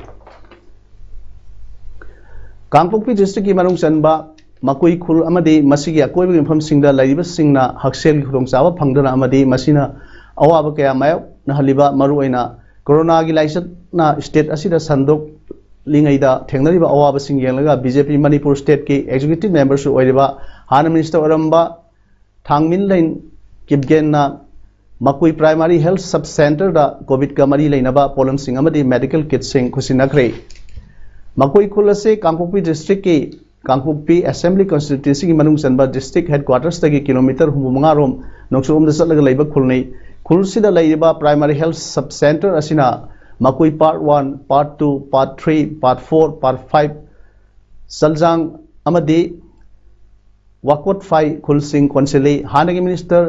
ꯀꯥꯡꯄꯣꯛꯄꯤ districtꯀꯤ ꯃꯅꯨꯡ ꯆꯟꯕ ꯃꯀꯨꯏ ꯈꯨꯜ ꯑꯃꯗꯤ ꯃꯁꯤꯒꯤ ꯑꯀꯣꯏꯕꯒꯤ ꯃꯐꯝꯁꯤꯡꯗ ꯂꯩꯔꯤꯕꯁꯤꯡꯅ ꯍꯛꯁꯦꯜꯒꯤ ꯈꯨꯗꯣꯡꯆꯥꯕ ꯐꯪꯗꯅ ꯑꯃꯗꯤ ꯃꯁꯤꯅ ꯑꯋꯥꯕ ꯀꯌꯥ ꯃꯥꯌꯣꯛꯅꯍꯜꯂꯤꯕ, ꯃꯔꯨꯑꯣꯏꯅ ꯀꯣꯔꯣꯅꯥꯒꯤ ꯂꯥꯏꯆꯠꯅ state ꯑꯁꯤꯗ ꯁꯟꯗꯣꯛꯂꯤꯉꯩꯗ ꯊꯦꯡꯅꯔꯤꯕ ꯑꯋꯥꯕꯁꯤꯡ ꯌꯦꯡꯂꯒ B J P Manipur stateꯀꯤ executive memberꯁꯨ ꯑꯣꯏꯔꯤꯕ, ꯍꯥꯟꯅ minister ꯑꯣꯏꯔꯝꯕ ꯊꯥꯡꯃꯤꯟꯂꯦꯟ ꯀꯤꯞꯒꯦꯟꯅ ꯃꯀꯨꯏ Primary Health Sub Centreꯗ COVIDꯀ ꯃꯔꯤ ꯂꯩꯅꯕ ꯄꯣꯠꯂꯝꯁꯤꯡ ꯑꯃꯗꯤ medical kitꯁꯤꯡ ꯈꯨꯠꯁꯤꯟꯅꯈ꯭ꯔꯦ꯫ ꯃꯀꯨꯏ ꯈꯨꯜ ꯑꯁꯤ ꯀꯥꯡꯄꯣꯛꯄꯤ districtꯀꯤ ꯀꯥꯡꯄꯣꯛꯄꯤ Assembly Constituencyꯒꯤ ꯃꯅꯨꯡ ꯆꯟꯕ district headquartersꯇꯒꯤ kilometre ꯍꯨꯝꯐꯨ ꯃꯉꯥ ꯔꯣꯝ ꯅꯣꯡꯆꯨꯞꯂꯣꯝꯗ ꯆꯠꯂꯒ ꯂꯩꯕ ꯈꯨꯜꯅꯤ꯫ ꯈꯨꯜꯁꯤꯗ ꯂꯩꯔꯤꯕ Primary Health Sub Centre ꯑꯁꯤꯅ ꯃꯀꯨꯏ Part one, Part two, Part three, Part four, Part five, ꯆꯜꯖꯥꯡ ꯑꯃꯗꯤ ꯋꯥꯀꯣꯠꯐꯥꯏ ꯈꯨꯜꯁꯤꯡ ꯀꯣꯟꯁꯤꯜꯂꯤ꯫ ꯍꯥꯟꯅꯒꯤ minister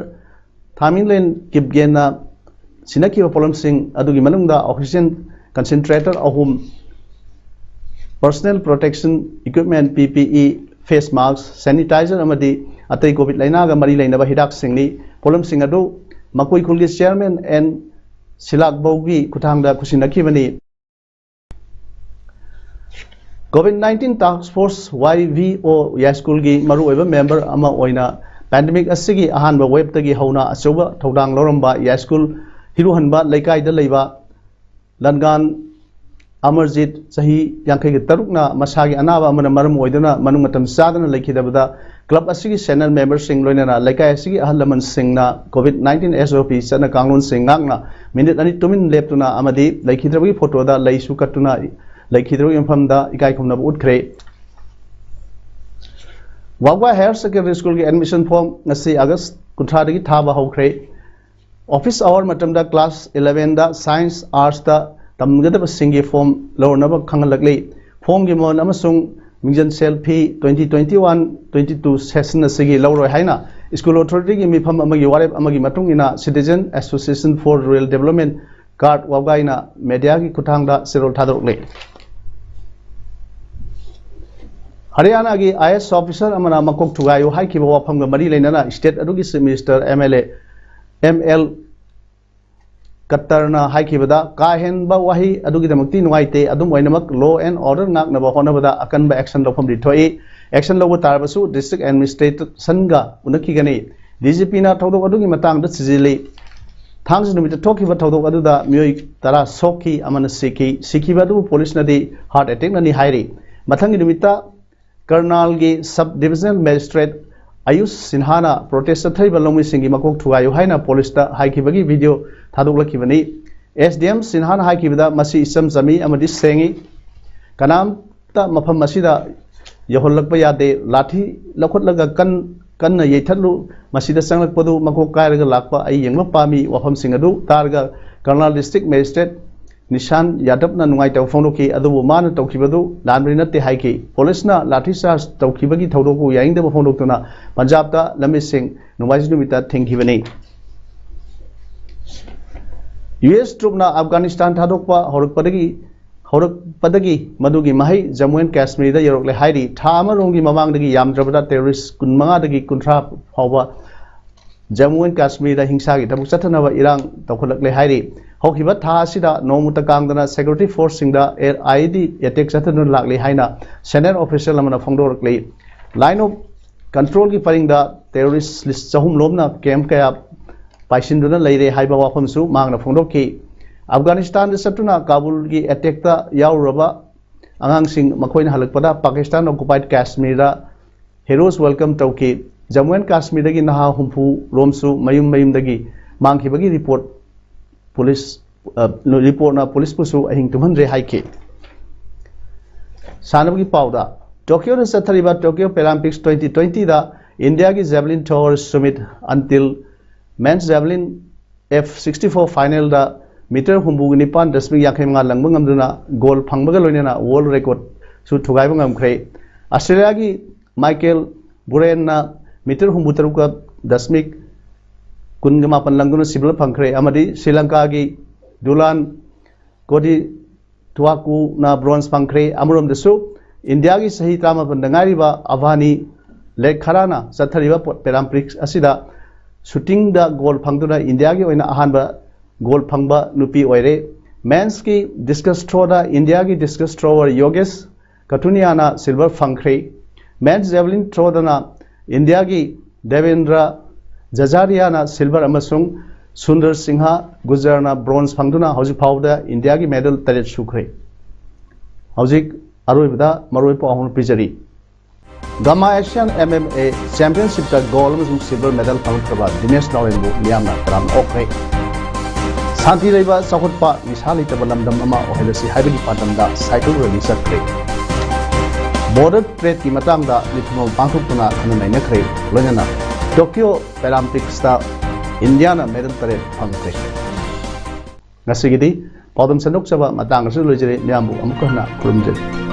ꯊꯥꯃꯤꯡꯂꯦꯟ ꯀꯤꯞꯒꯦꯟꯅ ꯁꯤꯟꯅꯈꯤꯕ ꯄꯣꯠꯂꯝꯁꯤꯡ ꯑꯗꯨꯒꯤ ꯃꯅꯨꯡꯗ oxygen concentrator ꯑꯍꯨꯝ, personal protection equipment, P P E, face mask, sanitizer ꯑꯃꯗꯤ ꯑꯇꯩ ꯀꯣꯚꯤꯗ ꯂꯥꯏꯅꯥꯒ ꯃꯔꯤ ꯂꯩꯅꯕ ꯍꯤꯗꯥꯛꯁꯤꯡꯅꯤ꯫ ꯄꯣꯠꯂꯝꯁꯤꯡ ꯑꯗꯨ ꯃꯀꯣꯏ ꯈꯨꯜꯒꯤ chairman N ꯁꯤꯂꯥꯛꯕꯧꯒꯤ ꯈꯨꯠꯊꯥꯡꯗ ꯈꯨꯠꯁꯤꯟꯅꯈꯤꯕꯅꯤ꯫ COVID nineteen task force, Y V O, ꯌꯥꯏꯁ꯭ꯀꯨꯜꯒꯤ ꯃꯔꯨꯑꯣꯏꯕ member ꯑꯃ ꯑꯣꯏꯅ pandemic ꯑꯁꯤꯒꯤ ꯑꯍꯥꯟꯕ waveꯇꯒꯤ ꯍꯧꯅ ꯑꯆꯧꯕ ꯊꯧꯗꯥꯡ ꯂꯧꯔꯝꯕ ꯌꯥꯏꯁ꯭ꯀꯨꯜ ꯍꯤꯔꯨꯍꯟꯕ ꯂꯩꯀꯥꯏꯗ ꯂꯩꯕ ꯂꯟꯒꯥꯟ ꯑꯃꯔꯖꯤꯠ, ꯆꯍꯤ ꯌꯥꯡꯈꯩꯒ ꯇꯔꯨꯛꯅ, ꯃꯁꯥꯒꯤ ꯑꯅꯥꯕ ꯑꯃꯅ ꯃꯔꯝ ꯑꯣꯏꯗꯨꯅ ꯃꯅꯨꯡ ꯃꯇꯝ ꯆꯥꯗꯅ ꯂꯩꯈꯤꯗꯕꯗ club ꯑꯁꯤꯒꯤ senior memberꯁꯤꯡ ꯂꯣꯏꯅꯅ ꯂꯩꯀꯥꯏ ꯑꯁꯤꯒꯤ ꯑꯍꯜ ꯂꯃꯟꯁꯤꯡꯅ COVID nineteen S O P ꯆꯠꯅ ꯀꯥꯡꯂꯣꯟꯁꯤꯡ ꯉꯥꯛꯅ minute ꯑꯅꯤ ꯇꯨꯃꯤꯟ ꯂꯦꯞꯇꯨꯅ ꯑꯃꯗꯤ ꯂꯩꯈꯤꯗ꯭ꯔꯕꯒꯤ photoꯗ ꯂꯩꯁꯨ ꯀꯠꯇꯨꯅ ꯂꯩꯈꯤꯗ꯭ꯔꯕꯒꯤ ꯃꯐꯝꯗ ꯏꯀꯥꯏ ꯈꯨꯝꯅꯕ ꯎꯠꯈ꯭ꯔꯦ꯫ ꯋꯥꯕꯒꯥꯏ Higher Secondary Schoolꯒꯤ admission form ꯉꯁꯤ August ꯀꯨꯟꯊ꯭ꯔꯥꯗꯒꯤ ꯊꯥꯕ ꯍꯧꯈ꯭ꯔꯦ꯫ Office hour ꯃꯇꯝꯗ class elevenꯗ science, artsꯇ ꯇꯝꯒꯗꯕꯁꯤꯡꯒꯤ form ꯂꯧꯔꯅꯕ ꯈꯪꯍꯜꯂꯛꯂꯤ꯫ Formꯒꯤ ꯃꯃꯜ ꯑꯃꯁꯨꯡ ꯃꯤꯡꯖꯟ ꯁꯦꯜ fee twenty twenty-one twenty-two session ꯑꯁꯤꯒꯤ ꯂꯧꯔꯣꯏ ꯍꯥꯏꯅ school authorityꯒꯤ ꯃꯤꯐꯝ ꯑꯃꯒꯤ ꯋꯥꯔꯦꯞ ꯑꯃꯒꯤ ꯃꯇꯨꯡ ꯏꯟꯅ Citizen Association for Rural Development, CARD, ꯋꯥꯕꯒꯥꯏꯅ mediaꯒꯤ ꯈꯨꯠꯊꯥꯡꯗ ꯆꯦꯔꯣꯜ ꯊꯥꯗꯣꯔꯛꯂꯤ꯫ ꯍꯔꯤꯌꯥꯅꯥꯒꯤ IAS officer ꯑꯃꯅ ꯃꯀꯣꯛ ꯊꯨꯒꯥꯏꯌꯨ ꯍꯥꯏꯈꯤꯕ ꯋꯥꯐꯝꯒ ꯃꯔꯤ ꯂꯩꯅꯅ state ꯑꯗꯨꯒꯤ Chief Minister, MLA, M L ꯀꯠꯇꯔꯅ ꯍꯥꯏꯈꯤꯕꯗ, ꯀꯥ ꯍꯦꯟꯕ ꯋꯥꯍꯩ ꯑꯗꯨꯒꯤꯗꯃꯛꯇꯤ ꯅꯨꯡꯉꯥꯏꯇꯦ, ꯑꯗꯨꯝ ꯑꯣꯏꯅꯃꯛ law and order ꯉꯥꯛꯅꯕ ꯍꯣꯠꯅꯕꯗ ꯑꯀꯟꯕ action ꯂꯧꯐꯝꯗꯤ ꯊꯣꯛꯏ꯫ Action ꯂꯧꯕ ꯇꯥꯔꯕꯁꯨ district administrationꯒ ꯎꯅꯈꯤꯒꯅꯤ꯫ DGPꯅ ꯊꯧꯗꯣꯛ ꯑꯗꯨꯒꯤ ꯃꯇꯥꯡꯗ ꯊꯤꯖꯤꯜꯂꯤ꯫ ꯊꯥꯡꯖ ꯅꯨꯃꯤꯠꯇ ꯊꯣꯛꯈꯤꯕ ꯊꯧꯗꯣꯛ ꯑꯗꯨꯗ ꯃꯤꯑꯣꯏ ꯇꯔꯥ ꯁꯣꯛꯈꯤ, ꯑꯃꯅ ꯁꯤꯈꯤ꯫ ꯁꯤꯈꯤꯕ ꯑꯗꯨꯕꯨ ꯄꯨꯂꯤꯁꯅꯗꯤ heart attackꯅꯅꯤ ꯍꯥꯏꯔꯤ꯫ ꯃꯊꯪꯒꯤ ꯅꯨꯃꯤꯠꯇ ꯀꯔꯅꯥꯜꯒꯤ sub divisional magistrate ꯑꯌꯨꯁ ꯁꯤꯟꯍꯥꯅ protest ꯆꯠꯊꯔꯤꯕ ꯂꯧꯃꯤꯁꯤꯡꯒꯤ ꯃꯀꯣꯛ ꯊꯨꯒꯥꯏꯌꯨ ꯍꯥꯏꯅ ꯄꯨꯂꯤꯁꯇ ꯍꯥꯏꯈꯤꯕꯒꯤ video ꯊꯥꯗꯣꯛꯂꯛꯈꯤꯕꯅꯤ꯫ SDM ꯁꯤꯟꯍꯥꯅ ꯍꯥꯏꯈꯤꯕꯗ, ꯃꯁꯤ ꯏꯆꯝ ꯆꯝꯃꯤ ꯑꯃꯗꯤ ꯁꯦꯡꯏ꯫ ꯀꯅꯥꯝꯇ ꯃꯐꯝ ꯑꯁꯤꯗ ꯌꯧꯍꯜꯂꯛꯄ ꯌꯥꯗꯦ꯫ ꯂꯥꯊꯤ ꯂꯧꯈꯠꯂꯒ ꯀꯟ-, ꯀꯟꯅ ꯌꯩꯊꯠꯂꯨ꯫ ꯃꯁꯤꯗ ꯆꯪꯂꯛꯄꯗꯨ ꯃꯀꯣꯛ ꯀꯥꯏꯔꯒ ꯂꯥꯛꯄ ꯑꯩ ꯌꯦꯡꯕ ꯄꯥꯝꯃꯤ꯫ ꯋꯥꯐꯝꯁꯤꯡ ꯑꯗꯨ ꯇꯥꯔꯒ ꯀꯔꯅꯥꯜ district magistrate ꯅꯤꯁꯥꯟ ꯌꯥꯗꯕꯅ ꯅꯨꯡꯉꯥꯏꯇꯕ ꯐꯣꯡꯗꯣꯛꯈꯤ, ꯑꯗꯨꯕꯨ ꯃꯥꯅ ꯇꯧꯈꯤꯕꯗꯨ ꯂꯥꯟꯕꯗꯤ ꯅꯠꯇꯦ ꯍꯥꯏꯈꯤ꯫ ꯄꯨꯂꯤꯁꯅ ꯂꯥꯊꯤ ꯆꯥꯔꯖ ꯇꯧꯈꯤꯕꯒꯤ ꯊꯧꯗꯣꯛꯄꯨ ꯌꯥꯅꯤꯡꯗꯕ ꯐꯣꯡꯗꯣꯛꯇꯨꯅ ꯄꯟꯖꯥꯕꯇ ꯂꯝꯕꯤꯁꯤꯡ ꯅꯣꯡꯃꯥꯏꯖꯤꯡ ꯅꯨꯃꯤꯠꯇ ꯊꯤꯡꯈꯤꯕꯅꯤ꯫ ꯌꯨ ꯑꯦꯁ ꯇ꯭ꯔꯨꯞꯅ ꯑꯐꯒꯥꯅꯤꯁꯇꯥꯟ ꯊꯥꯗꯣꯛꯄ ꯍꯧꯔꯛꯄꯗꯒꯤ ꯍꯧꯔꯛꯄꯗꯒꯤ ꯃꯗꯨꯒꯤ ꯃꯍꯩ ꯖꯝꯃꯨ ꯑꯦꯟ ꯀꯥꯁꯃꯤꯔꯗ ꯌꯧꯔꯛꯂꯦ ꯍꯥꯏꯔꯤ꯫ ꯊꯥ ꯑꯃꯔꯣꯝꯒꯤ ꯃꯃꯥꯡꯗꯒꯤ ꯌꯥꯝꯗ꯭ꯔꯕꯗ ꯇꯦꯔꯣꯔꯤꯁ ꯀꯨꯟꯃꯉꯥꯗꯒꯤ ꯀꯨꯟꯊ꯭ꯔꯥ ꯐꯥꯎꯕ ꯖꯝꯃꯨ ꯑꯦꯟ ꯀꯥꯁꯃꯤꯔꯗ ꯍꯤꯡꯁꯥꯒꯤ ꯊꯕꯛ ꯆꯠꯊꯅꯕ ꯏꯔꯥꯡ ꯇꯧꯈꯠꯂꯛꯂꯦ ꯍꯥꯏꯔꯤ꯫ ꯍꯧꯈꯤꯕ ꯊꯥ ꯑꯁꯤꯗ ꯅꯣꯡꯃꯇ ꯀꯥꯡꯗꯅ ꯁꯦꯀ꯭ꯌꯨꯔꯤꯇꯤ ꯐꯣꯔꯁꯁꯤꯡꯗ ꯑꯥꯏ ꯏ ꯗꯤ ꯑꯦꯇꯦꯛ ꯆꯠꯊꯗꯨꯅ ꯂꯥꯛꯂꯤ ꯍꯥꯏꯅ ꯁꯦꯅꯤꯌꯔ ꯑꯣꯐꯤꯁꯤꯌꯦꯜ ꯑꯃꯅ ꯐꯣꯡꯗꯣꯔꯛꯂꯤ꯫ ꯂꯥꯏꯟ ꯑꯣꯐ ꯀꯟꯇ꯭ꯔꯣꯜꯒꯤ ꯄꯔꯤꯡꯗ ꯇꯦꯔꯣꯔꯤꯁ ꯂꯤꯁ ꯆꯍꯨꯝ ꯂꯣꯝꯅ ꯀꯦꯝꯞ ꯀꯌꯥ ꯄꯥꯏꯁꯤꯟꯗꯨꯅ ꯂꯩꯔꯦ ꯍꯥꯏꯕ ꯋꯥꯐꯝꯁꯨ ꯃꯍꯥꯛꯅ ꯐꯣꯡꯗꯣꯛꯈꯤ꯫ ꯑꯐꯒꯥꯅꯤꯁꯇꯥꯟꯗ ꯆꯠꯇꯨꯅ ꯀꯥꯕꯨꯜꯒꯤ ꯑꯦꯇꯦꯛꯇ ꯌꯥꯎꯔꯨꯔꯕ ꯑꯉꯥꯡꯁꯤꯡ ꯃꯈꯣꯏꯅ ꯍꯜꯂꯛꯄꯗ ꯄꯥꯀꯤꯁꯇꯥꯟ ꯑꯣꯀꯨꯄꯥꯏꯗ ꯀꯥꯁꯃꯤꯔꯗ ꯍꯦꯔꯣꯁ ꯋꯦꯜꯀꯝ ꯇꯧꯈꯤ꯫ ꯖꯝꯃꯨ ꯑꯦꯟ ꯀꯥꯁꯃꯤꯔꯗꯒꯤ ꯅꯍꯥ ꯍꯨꯝꯐꯨ ꯔꯣꯝꯁꯨ ꯃꯌꯨꯝ ꯃꯌꯨꯝꯗꯒꯤ ꯃꯥꯡꯈꯤꯕꯒꯤ ꯔꯤꯄꯣꯔꯠ ꯄꯨꯂꯤꯁ, ꯑ, ꯔꯤꯄꯣꯔꯠꯅ ꯄꯨꯂꯤꯁꯄꯨꯁꯨ ꯑꯍꯤꯡ ꯇꯨꯝꯍꯟꯗ꯭ꯔꯦ ꯍꯥꯏꯈꯤ꯫ ꯁꯥꯟꯅꯕꯒꯤ ꯄꯥꯎꯗ, ꯇꯣꯀꯤꯌꯣꯗ ꯆꯠꯊꯔꯤꯕ ꯇꯣꯀꯤꯌꯣ ꯄꯦꯔꯥꯂꯤꯝꯄꯤꯛꯁ twenty twenty ꯗ ꯏꯟꯗꯤꯌꯥꯒꯤ javelin thrower Sumit Antil men's javelin F sixty four ꯐꯥꯏꯅꯦꯜꯗ ꯃꯤꯇꯔ ꯍꯨꯝꯐꯨ ꯅꯤꯄꯥꯟ ꯗꯁꯃꯤꯛ ꯌꯥꯡꯈꯩ ꯃꯉꯥ ꯂꯪꯕ ꯉꯝꯗꯨꯅ ꯒꯣꯜ ꯐꯪꯕꯒ ꯂꯣꯏꯅꯅ ꯋꯥꯔꯜ ꯔꯦꯀꯣꯔꯗꯁꯨ ꯊꯨꯒꯥꯏꯕ ꯉꯝꯈ꯭ꯔꯦ꯫ ꯑꯁꯇ꯭ꯔꯦꯂꯤꯌꯥꯒꯤ ꯃꯥꯏꯀꯦꯜ ꯕꯨꯔꯦꯟꯅ ꯃꯤꯇꯔ ꯍꯨꯝꯐꯨ ꯇꯔꯨꯛꯀ ꯗꯁꯃꯤꯛ ꯀꯨꯟꯒ ꯃꯥꯄꯟ ꯂꯪꯗꯨꯅ ꯁꯤꯜꯚꯔ ꯐꯪꯈ꯭ꯔꯦ ꯑꯃꯗꯤ ꯁ꯭ꯔꯤ ꯂꯪꯀꯥꯒꯤ ꯗꯨꯂꯥꯟ ꯀꯣꯗꯤ ꯇꯨꯋꯥꯀꯨꯅ ꯕ꯭ꯔꯣꯟꯖ ꯐꯪꯈ꯭ꯔꯦ꯫ ꯑꯃꯔꯣꯝꯗꯁꯨ ꯏꯟꯗꯤꯌꯥꯒꯤ ꯆꯍꯤ ꯇꯔꯥꯃꯥꯄꯟꯗ ꯉꯥꯏꯔꯤꯕ ꯑꯚꯥꯅꯤ ꯂꯦꯈꯔꯥꯅ ꯆꯠꯊꯔꯤꯕ ꯄꯦꯔꯥꯂꯤꯝꯄꯤꯛꯁ ꯑꯁꯤꯗ ꯁꯨꯇꯤꯡꯗ ꯒꯣꯜ ꯐꯪꯗꯨꯅ ꯏꯟꯗꯤꯌꯥꯒꯤ ꯑꯣꯏꯅ ꯑꯍꯥꯟꯕ ꯒꯣꯜ ꯐꯪꯕ ꯅꯨꯄꯤ ꯑꯣꯏꯔꯦ꯫ ꯃꯦꯟꯁꯀꯤ ꯗꯤꯁꯀꯁ ꯊ꯭ꯔꯣꯗ ꯏꯟꯗꯤꯌꯥꯒꯤ ꯗꯤꯁꯀꯁ ꯊ꯭ꯔꯣꯋꯔ ꯌꯣꯒꯦꯁ ꯀꯊꯨꯅꯤꯌꯥꯅ ꯁꯤꯜꯚꯔ ꯐꯪꯈ꯭ꯔꯦ꯫ ꯃꯦꯟꯁ ꯖꯦꯚꯂꯤꯟ ꯊ꯭ꯔꯣꯗꯅ ꯏꯟꯗꯤꯌꯥꯒꯤ ꯗꯦꯕꯦꯟꯗ꯭ꯔ ꯖꯖꯥꯔꯤꯌꯥꯅ ꯁꯤꯜꯚꯔ ꯑꯃꯁꯨꯡ ꯁꯨꯟꯗꯔ ꯁꯤꯡꯍ ꯒꯨꯖꯔꯅ ꯕ꯭ꯔꯣꯟꯖ ꯐꯪꯗꯨꯅ ꯍꯧꯖꯤꯛ ꯐꯥꯎꯕꯗ ꯏꯟꯗꯤꯌꯥꯒꯤ ꯃꯦꯗꯜ ꯇꯔꯦꯠ ꯁꯨꯈ꯭ꯔꯦ꯫ ꯍꯧꯖꯤꯛ ꯑꯔꯣꯏꯕꯗ ꯃꯔꯨꯑꯣꯏ ꯄꯥꯎ ꯑꯃ ꯄꯤꯖꯔꯤ꯫ GAMMA Asian M M A ꯆꯦꯝꯄꯤꯌꯟꯁꯤꯞꯇ ꯒꯣꯜ ꯑꯃꯁꯨꯡ ꯁꯤꯜꯚꯔ ꯃꯦꯗꯜ ꯐꯪꯂꯛꯈ꯭ꯔꯕ ꯗꯤꯅꯦꯁ ꯅꯥꯎꯔꯦꯟꯕꯨ ꯃꯤꯌꯥꯝꯅ ꯇꯔꯥꯝꯅ ꯑꯣꯛꯈ꯭ꯔꯦ꯫ ꯁꯥꯟꯇꯤ ꯂꯩꯕ, ꯆꯥꯎꯈꯠꯄ, ꯅꯤꯁꯥ ꯂꯩꯇꯕ ꯂꯝꯗꯝ ꯑꯃ ꯑꯣꯏꯍꯜꯂꯁꯤ ꯍꯥꯏꯕꯒꯤ ꯄꯥꯟꯗꯝꯗ ꯁꯥꯏꯀꯜ ꯔꯦꯂꯤ ꯆꯠꯈ꯭ꯔꯦ꯫ ꯕꯣꯔꯗꯔ ꯇ꯭ꯔꯦꯗꯀꯤ ꯃꯇꯥꯡꯗ ꯃꯤꯈꯜ ꯄꯥꯡꯊꯣꯛꯇꯨꯅ ꯈꯟꯅ ꯅꯩꯅꯈ꯭ꯔꯦ꯫ ꯂꯣꯏꯅꯅ ꯇꯣꯀꯤꯌꯣ ꯄꯦꯔꯥꯂꯤꯝꯄꯤꯛꯁꯇ ꯏꯟꯗꯤꯌꯥꯅ ꯃꯦꯗꯜ ꯇꯔꯦꯠ ꯐꯪꯈ꯭ꯔꯦ꯫ ꯉꯁꯤꯒꯤꯗꯤ ꯄꯥꯎꯗꯝ ꯁꯟꯗꯣꯛꯆꯕ ꯃꯇꯥꯡ ꯑꯁꯤꯗ ꯂꯣꯏꯖꯔꯦ꯫ ꯃꯌꯥꯝꯕꯨ ꯑꯃꯨꯛꯀ ꯍꯟꯅ ꯈꯨꯔꯨꯝꯖꯔꯤ꯫